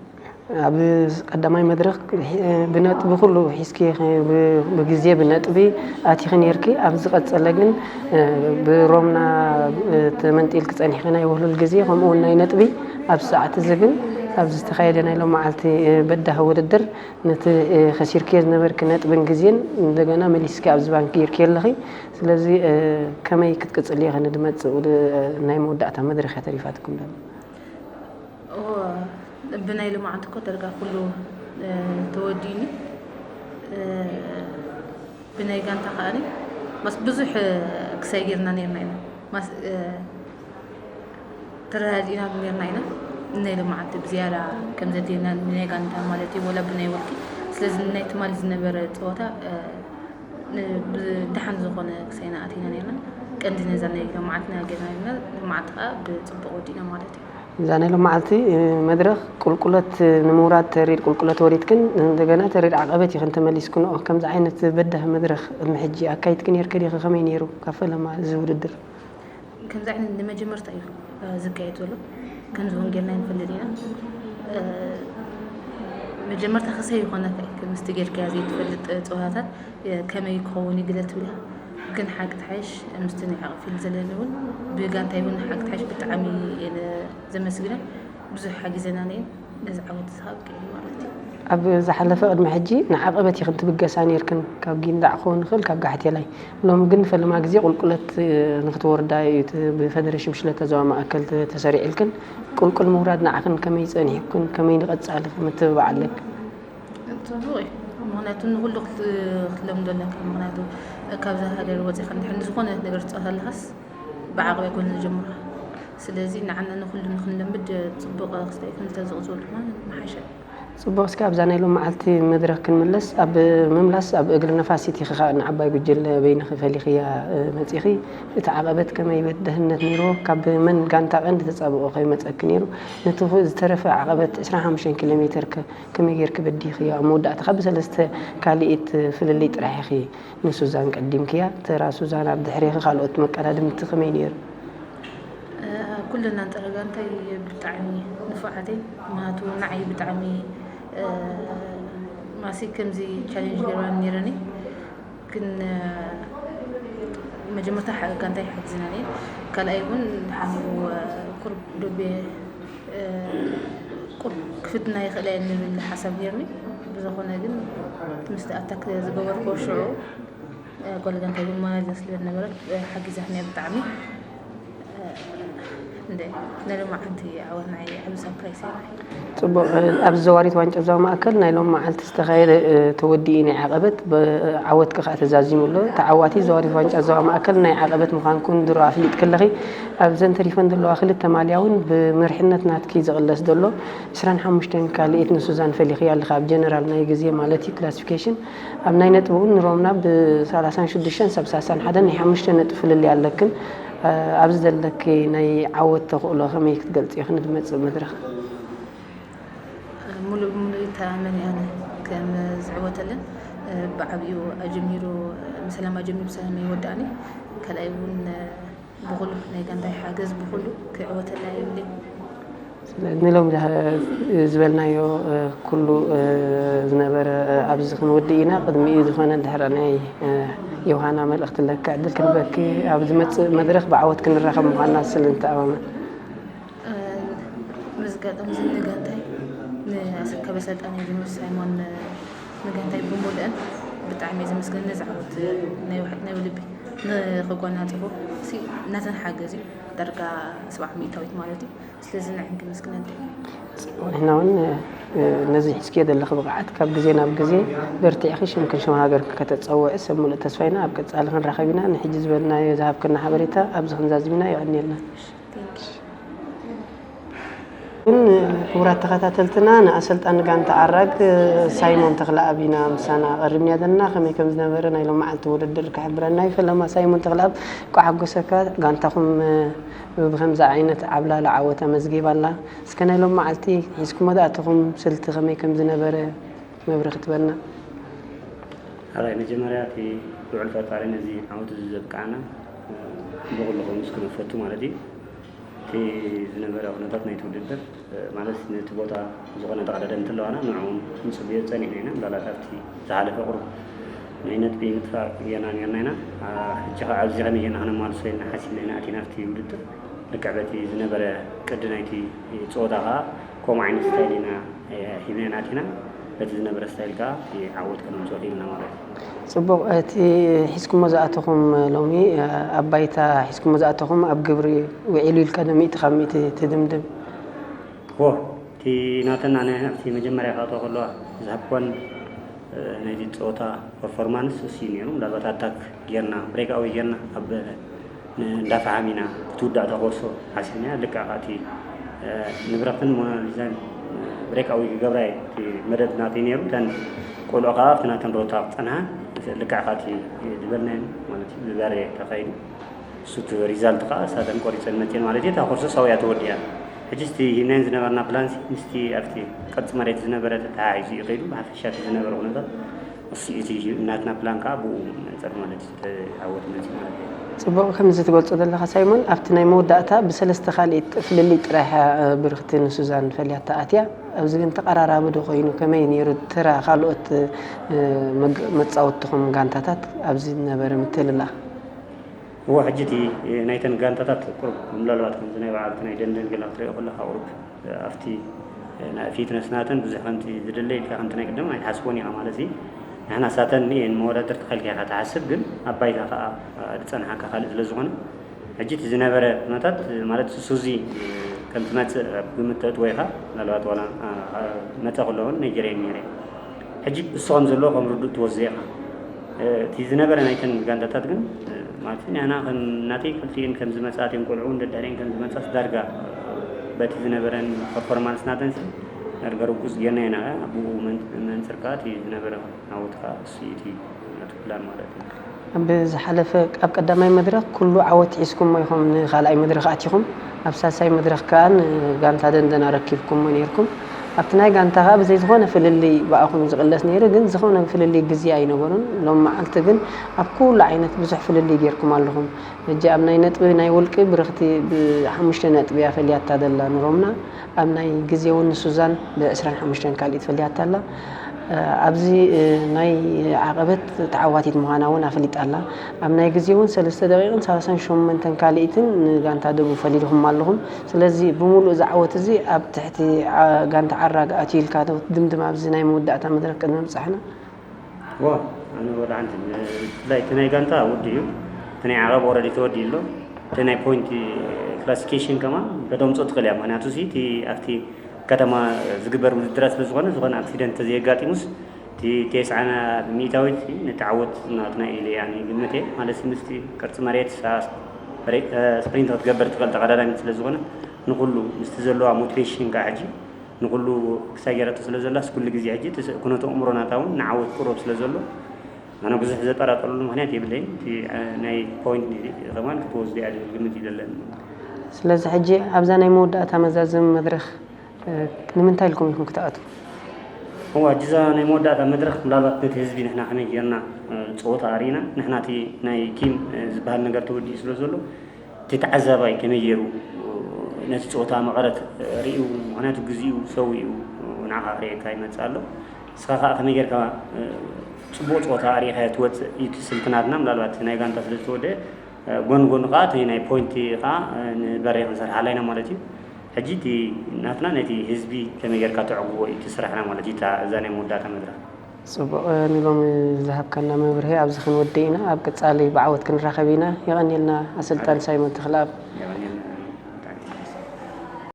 ኣብ ቀዳማይ መድረኽ ብነጥቢ ኩሉ ሒዝኪ ብግዜ ብነጥቢ ኣቲኺ ነርኪ። ኣብ ዝቐጸለ ግን ብሮምና ተመንጢልኪ ጸኒሕኪ ናይ ውህሉል ግዜ ከምኡ እውን ናይ ነጥቢ። ኣብ ሰዓት እዚ ግን ኣብ ዝተኻየደ ናይ ሎም መዓልቲ በዳህ ውድድር ነቲ ከሲርክዮ ዝነበርኪ ነጥብን ግዜን እንደገና መሊስኪ ኣብዚ ባንክ ጌርኪ ኣለኺ። ስለዚ ከመይ ክትቅጽሊ ኢኺ ንድመጽእ ናይ መወዳእታ መድረኽ እያ ተሪፋትኩም ደላ? ብናይ ሎማዓንቲ እኮ ደርጋ ኩሉ ተወዲኒ። ብናይ ጋንታ ከኣኒ ማስ ብዙሕ ክሳይ ጌርና ነርና ኢና። ተረዳዲእና ነርና ኢና። ናይ ሎማዓንቲ ብዝያዳ ከም ዘድልየና ናይ ጋንታ ማለት እዩ፣ ወላ ብናይ ወልቂ። ስለዚ ናይ ትማሊ ዝነበረ ፀወታ ብድሓን ዝኾነ ክሳይና ኣቲና ነርና። ቀንዲ ነዛ ናይ ሎማዓንትና ጌርና ነርና። ሎማዓንቲ ከዓ ብፅቡቅ ወዲእና ማለት እዩ። እዛ ናይ ሎማዓልቲ መድረኽ ቁልቁለት ንምውራድ ተሪር ቁልቁለት ወሪድክን እንደገና ተሪር ዓቐበት ኢኽን ተመሊስክንኦ። ከምዚ ዓይነት በዳህ መድረኽ ቅድሚ ሕጂ ኣካይድክን ነርክ ዲኺ? ከመይ ነይሩ ካብ ፈለማ እዚ ውድድር? ከምዚ ዓይነት ንመጀመርታ እዩ ዝካየድ ዘሎ። ከምዚ እውን ጌርና ይንፈልጥ ኢና። መጀመርታ ክሰይ ይኾነካ እዩ ምስቲ ጌርካያ ዘይትፈልጥ ፀወታታት ከመይ ክኸውን እዩ ግለ ትብል ኢኻ። ግን ሓቂ ትሓይሽ ምስቲ ናይ ዓቕፊል ዘለኒ እውን ብጋንታይ እውን ሓቂ ትሓይሽ ብጣዕሚ እየ ዘመስግነን። ብዙሕ ሓጊዘና ነየን ነዚ ዓወት ዝሃብ ክእል ማለት እዩ። ኣብ ዝሓለፈ ቅድሚ ሕጂ ንዓቐበት ኢኽን ትብገሳ ነይርክን፣ ካብ ጊንዳዕ ክኸውን ይኽእል ካብ ጋሕቴላይ። ሎሚ ግን ፈለማ ግዜ ቁልቁለት ንክትወርዳ እዩ እቲ ብፈደሬሽን ብሽለተ ዞባ ማእከል ተሰሪዕልክን። ቁልቁል ምውራድ ንዓኽን ከመይ ጸኒሕክን፣ ከመይ ንቐጻሊ ምትብባዕ ኣለክን? ጽቡቕ እዩ። ምኽንያቱ ንኹሉ ክትለምዶ ኣለካ። ምኽንያቱ ካብዛ ሃገር ወጺኻ እንድሕር ዝኾነ ነገር ትጻወት ኣለኻስ ብዓቕሚ ኣይኮነን ዝጅምሮ። ስለዚ ንዓና ንኹሉ ንኽንለምድ ጽቡቕ ክስታይ ከም ተዘቕዝቦ ድማ ምሓሸ። ጽቡቕ። እስከ ኣብዛ ናይ ሎም መዓልቲ መድረኽ ክንምለስ። ኣብ ምምላስ ኣብ እግሪ ነፋሲት ኢኺ ኸኣ ንዓባይ ጉጅለ በይንኺ ፈሊኽያ መጺኺ። እቲ ዓቐበት ከመይ በዳህነት ነይርዎ? ካብ መን ጋንታ ቀንዲ ተጻብኦ ከይመጸኪ ነይሩ? ነቲ ዝተረፈ ዓቐበት ዕስራን ሓሙሽተን ኪሎ ሜትር ከ ከመይ ጌርኪ በዲኽዮ? ኣብ መወዳእታ ካብ ብሰለስተ ካልኢት ፍልልይ ጥራሕ ኢኺ ንሱዛን ቀዲምክያ። ተራ ሱዛን ኣብ ድሕሬኺ ካልኦት መቀዳድምቲ ከመይ ነይሩ? ኩልና ንጠረጋ እንታይ ብጣዕሚ ንፉዓተይ ምክንያቱ ንዓይ ብጣዕሚ ማሲ ከምዚ ቻሌንጅ ገይርዋ ነይረኒ ግን መጀመርታ ጋንታይ ሓግዝና ነየ ካልኣይ እውን ሓሚኡ ቁርብ ዶቤ ክፍትና ይኽእላ እየ ንብል ሓሳብ ነርኒ ብዝኾነ ግን ምስቲ ኣታክ ዝገበርክዎ ሽዑ ጓል ጋንታይ እውን ማናጀር ስለ ዝነበረት ሓጊዛትኒ እያ ብጣዕሚ እንደ ናይ ሎማዓንቲ ዓወት ናይ ዓቢ ሳፕራይስ እያ። ጽቡቕ። ኣብ ዘዋሪት ዋንጫ ዞባ ማእከል ናይ ሎም መዓልቲ ዝተኻየደ ተወዲኡ ናይ ዓቐበት ዓወትኪ ከኣ ተዛዚሙ ኣሎ። ተዓዋቲ ዘዋሪት ዋንጫ ዞባ ማእከል ናይ ዓቐበት ምዃንኩን ድሮ ኣፍሊጥኪ ኣለኺ። ኣብዘን ተሪፈን ዘለዋ ክልተ ማልያ እውን ብምርሕነት ናትኪ ዝቕለስ ዘሎ ዕስራን ሓሙሽተን ካልኢት ንሱዛን ፈሊኽያ ኣለኻ ኣብ ጀነራል ናይ ግዜ ማለት እዩ ክላሲፊኬሽን። ኣብ ናይ ነጥቢ እውን ንሮምና ብ36 ሰብ 31 ናይ ሓሙሽተ ነጥቢ ፍልልይ ኣለክን። ኣብዚ ዘለኪ ናይ ዓወት ተኽእሎ ከመይ ክትገልጽዮ ክንድመጽእ መድረኽ? ሙሉእ ብሙሉእ ይተኣመን እየ ኣነ ከም ዝዕወተለን ብዓብዩ ኣጀሚሩ ብሰላም ኣጀሚሩ ብሰላም ይወዳእኒ ካልኣይ እውን ብኹሉ ናይ ጋንታይ ሓገዝ ብኹሉ ክዕወተላ ይብለይ። ንሎም ዝበልናዮ ኩሉ ዝነበረ ኣብዚ ክንወድእ ኢና። ቅድሚኡ ዝኾነ ድሕሪ ናይ ዮሃና መልእኽቲ ኣለካ ዕድል ክንበኪ ኣብ ዝመፅእ መድረኽ ብዓወት ክንራኸብ ምዃንና ስል ንተኣማመን። መዝጋጠም ዝንጋታይ ንኣሰካበ ሰልጣን እዩ ዝምስ ሳይሞን ንጋንታይ ብምሉእን ብጣዕሚ እየ ዘመስግን። ነዚ ዓወት ናይ ውሕ- ናይ ውልቢ ንክጎናፅፉ ሲ እናተን ሓገዝ እዩ ዳርጋ ሰብዓ ሚእታዊት ማለት እዩ። ስለዚ ንዕን ክምስግነልካ እዩ። ንሕና እውን ነዚ ሒዝክዮ ዘለኺ ብቕዓት ካብ ግዜ ናብ ግዜ በርቲዕኺ ሽምክን ሽም ሃገርኪ ከተፀውዒ ሰብ ሙሉእ ተስፋ ኢና። ኣብ ቀፃሊ ክንራኸብ ኢና። ንሕጂ ዝበልናዮ ዝሃብክና ሓበሬታ ኣብዚ ክንዛዝም ኢና። የቐንየልና። ግን ክቡራት ተኸታተልትና ንኣሰልጣኒ ጋንታ ዓራግ ሳይሞን ተኽለኣብ ኢና ምሳና ቀሪብና ዘለና። ከመይ ከም ዝነበረ ናይ ሎም መዓልቲ ውድድር ክሕብረና እዩ። ፈለማ ሳይሞን ተኽለኣብ፣ እንኳዕ ሓጎሰካ። ጋንታኹም ብከምዚ ዓይነት ዓብላሊ ዓወት ኣመዝጊባ ኣላ። እስከ ናይ ሎም መዓልቲ ሒዝኩሞ ዝኣተኹም ስልቲ ከመይ ከም ዝነበረ መብርሂ ክትበልና። ኣራይ መጀመርያ እቲ ልዑል ፈጣሪ ነዚ ዓወት እዚ ዘብቃዕና ብኩሉ ከመስግኖ እፈቱ ማለት እዩ። እቲ ዝነበረ ኩነታት ናይቲ ውድድር ማለት ነቲ ቦታ ዝኾነ ተቐዳደምቲ ኣለዋና ንዕኡ ንፅበዮ ፀኒሕና ኢና። ምናልባት ኣብቲ ዝሓለፈ ቁሩብ ናይ ነጥቢ ምጥፋእ ጌርና ኔርና ኢና። ሕጂ ከዓ ኣብዚ ከመይ ጌርና ክነማልሶ ኢልና ሓሲብና ኢና ኣቲና ኣብቲ ውድድር። ልክዕ በቲ ዝነበረ ቅዲ ናይቲ ፀወታ ከዓ ከምኡ ዓይነት ስታይል ኢና ሂብና ኢና ኣቲና። በቲ ዝነበረ ስታይል ከዓ እቲ ዓወት ከነምፅኦ ኢልና ማለት እዩ። ፅቡቕ። እቲ ሒዝኩሞ ዝኣተኹም ሎሚ ኣብ ባይታ ሒዝኩሞ ዝኣተኹም ኣብ ግብሪ ውዒሉ ኢልካ ዶ ሚእቲ ካብ ሚእቲ ትድምድም? ዎ እቲ ናተና ናይ ኣብቲ መጀመርያ ክኣትዋ ከለዋ ዝሃብኳን ናይቲ ፀወታ ፐርፎርማንስ እሱ እዩ ነይሩ። ምናልባት ኣታክ ጌርና ብሬክ ኣወይ ጌርና ኣብ እንዳፈሓም ኢና ክትውዳእ ተኮሶ ሓሲብና። ልክዕ ከዓ እቲ ንብረክትን ሞናሊዛን ብሬክ ኣወይ ክገብራ እዩ እቲ መደብ ናተይ ነይሩ። እተን ቆልዑ ከዓ ኣብቲ ናተን ሮታ ክፀንሓ ልክዕ ከዓ እቲ ዝበልናዮ ማለት እዩ ብበሬ ተካይዱ። እሱ እቲ ሪዛልት ከዓ እሳተን ቆሪፀን መፅየን ማለት እዩ። እታ ኮርሶ ሳውያ ተወዲኣ። ሕጂ እቲ ሂብናየን ዝነበርና ፕላንሲ ምስቲ ኣብቲ ቅርፂ መሬት ዝነበረ ተተሓሒዙ እዩ ከይዱ። ብሓፈሻ እቲ ዝነበረ ኩነታት እሱ እዩ እቲ ናትና ፕላን ከዓ ብኡ መንፅር ማለት እዩ ተዓወት መፅእ ማለት እዩ። ፅቡቕ። ከምዚ ትገልፆ ዘለኻ ሳይሞን፣ ኣብቲ ናይ መወዳእታ ብሰለስተ ካልኢት ፍልልይ ጥራሕ እያ ብርክቲ ንሱዛን ፈልያታ ኣትያ። ኣብዚ ግን ተቐራራቢ ዶ ኮይኑ? ከመይ ነይሩ ተራ ካልኦት መፃወትትኹም ጋንታታት ኣብዚ ዝነበረ ምትልላኽ? እወ ሕጂ እቲ ናይተን ጋንታታት ቁሩብ ምናልባት ከምዚ ናይ በዓል እቲ ናይ ደንደን ገለ ክትሪኦ ከለኻ ቁሩብ ኣብቲ ናይ ፊትነስ ናተን ብዙሕ ከምቲ ዝድለ ኢልካ ከምቲ ናይ ቅድም ኣይትሓስቦን ኢኻ ማለት እዩ። ንሕና ሳተን እየን መወዳደርቲ ከልካ ኢኻ ትሓስብ፣ ግን ኣብ ባይታ ከዓ ዝፀንሓካ ካልእ ስለ ዝኾነ ሕጂ እቲ ዝነበረ ኩነታት ማለት ሱዚ ከም ትመፅእ ኣብ ግምት ተእትዎ ኢኻ። ምናልባት ዋላ መፀ ከሎ እውን ነጊረየን ነይረ። ሕጂ እሱ ከም ዘለዎ ከም ርዱእ ትወስዶ ኢኻ። እቲ ዝነበረ ናይተን ጋንታታት ግን ማለት ንሕና ከም ናተይ ክልቲኤን ከም ዝመፃ እተን ቆልዑ እውን ደድሕሪኤን ከም ዝመፃ ዳርጋ በቲ ዝነበረን ፐርፎርማንስ ናተን ዳርጋ ርጉፅ ጌርና ኢና። ብኡ መንፅር ከዓ እቲ ዝነበረ ዓወት ከዓ እሱ እዩ እቲ ናቱ ፕላን ማለት እዩ። ኣብ ዝሓለፈ ኣብ ቀዳማይ መድረኽ ኩሉ ዓወት ሒዝኩሞ ኢኹም ንኻልኣይ መድረኽ ኣቲኹም። ኣብ ሳልሳይ መድረኽ ከኣ ንጋንታ ደንደን ኣረኪብኩሞ ነይርኩም። ኣብቲ ናይ ጋንታ ከኣ ብዘይ ዝኾነ ፍልልይ ብኣኹም ዝቕለስ ነይሩ፣ ግን ዝኾነ ፍልልይ ግዜ ኣይነበሮን። ሎም መዓልቲ ግን ኣብ ኩሉ ዓይነት ብዙሕ ፍልልይ ጌርኩም ኣለኹም። ሕጂ ኣብ ናይ ነጥቢ ናይ ውልቂ ብርኽቲ ብሓሙሽተ ነጥቢ እያ ፈልያታ ዘላ ንሮምና። ኣብ ናይ ግዜ እውን ንሱዛን ብዕስራን ሓሙሽተን ካልኢት ፈልያታ ኣላ። ኣብዚ ናይ ዓቐበት ተዓዋቲት ምዃና እውን ኣፍሊጣ ኣላ። ኣብ ናይ ግዜ እውን ሰለስተ ደቂቕን ሰላሳን ሸሞንተን ካልኢትን ንጋንታ ደቡብ ፈሊልኹም ኣለኹም። ስለዚ ብምሉእ እዚ ዓወት እዚ ኣብ ትሕቲ ጋንታ ዓራግ ኣትዩ ኢልካ ዶ ትድምድም ኣብዚ ናይ መወዳእታ መድረኽ ቅድሚ ምብጻሕና? ዋ ኣነ ወላ ሓንቲ ብፍላይ እቲ ናይ ጋንታ ውዲ እዩ። እቲ ናይ ዓቐብ ኦረዲ ተወዲ ኣሎ። እቲ ናይ ፖይንት ክላሲፊኬሽን ከማ ከተምፅኦ ትኽእል እያ። ምክንያቱ ሲ እቲ ኣብቲ ከተማ ዝግበር ውድድራት ስለ ዝኾነ ዝኾነ ኣክሲደንት ተዘየጋጢሙስ እቲ ቴስዓ ሚእታዊት ነቲ ዓወት ናትና ኢለ እያ ግምት እየ። ማለት ምስቲ ቅርፂ መሬት ስፕሪንት ክትገበር ትኽእል ተቐዳዳሚት ስለ ዝኾነ ንኩሉ ምስቲ ዘለዋ ሞቲቬሽን ከዓ ሕጂ ንኩሉ ክሳይ ገይራቶ ስለ ዘላስ ኩሉ ግዜ ሕጂ ኩነቱ ኣእምሮ ናታ እውን ንዓወት ቅሩብ ስለ ዘሎ ኣነ ብዙሕ ዘጠራጠረሉ ምክንያት የብለይን። እቲ ናይ ፖይንት ከማን ክትወስድ እያ ዝብል ግምት እዩ ዘለኒ። ስለዚ ሕጂ ኣብዛ ናይ መወዳእታ መዛዘሚ መድረኽ ንምንታይ ኢልኩም ኢኹም ክትኣትዉ? እዋ ሕጂ እዛ ናይ መወዳእታ መድረኽ ምናልባት ነቲ ህዝቢ ንሕና ከመይ ጌርና ፀወታ ኣርኢና ንሕና እቲ ናይ ቲም ዝበሃል ነገር ተወዲኡ ስለ ዘሎ እቲ ተዓዛባይ ከመይ ገይሩ ነቲ ፀወታ መቐረት ርእዩ፣ ምኽንያቱ ግዚኡ ሰዊኡ ንዓኻ ክርእየካ ይመፅእ ኣሎ። ንስኻ ከዓ ከመይ ጌርካ ፅቡቕ ፀወታ ኣርኢኻዮ ትወፅእ እዩ እቲ ስልቲ ናትና። ምናልባት ናይ ጋንታ ስለ ዝተወደአ ጎን ጎኑ ከዓ እቲ ናይ ፖይንቲ ከዓ ንበሬ ክንሰርሓላ ኢና ማለት እዩ። ሕጂ እቲ ናትና ነቲ ህዝቢ ከመይ ጌርካ ተዕግቦ እዩ እቲ ስራሕና ማለት እዩ። እዛ ናይ መወዳእታ መድረኽ ጽቡቕ፣ ንሎሚ ዝሃብካና መብርሂ ኣብዚ ክንወድእ ኢና። ኣብ ቀጻሊ ብዓወት ክንራኸብ ኢና። የቐንየልና ኣሰልጣኒ ሳይሞን ተኽለኣብ።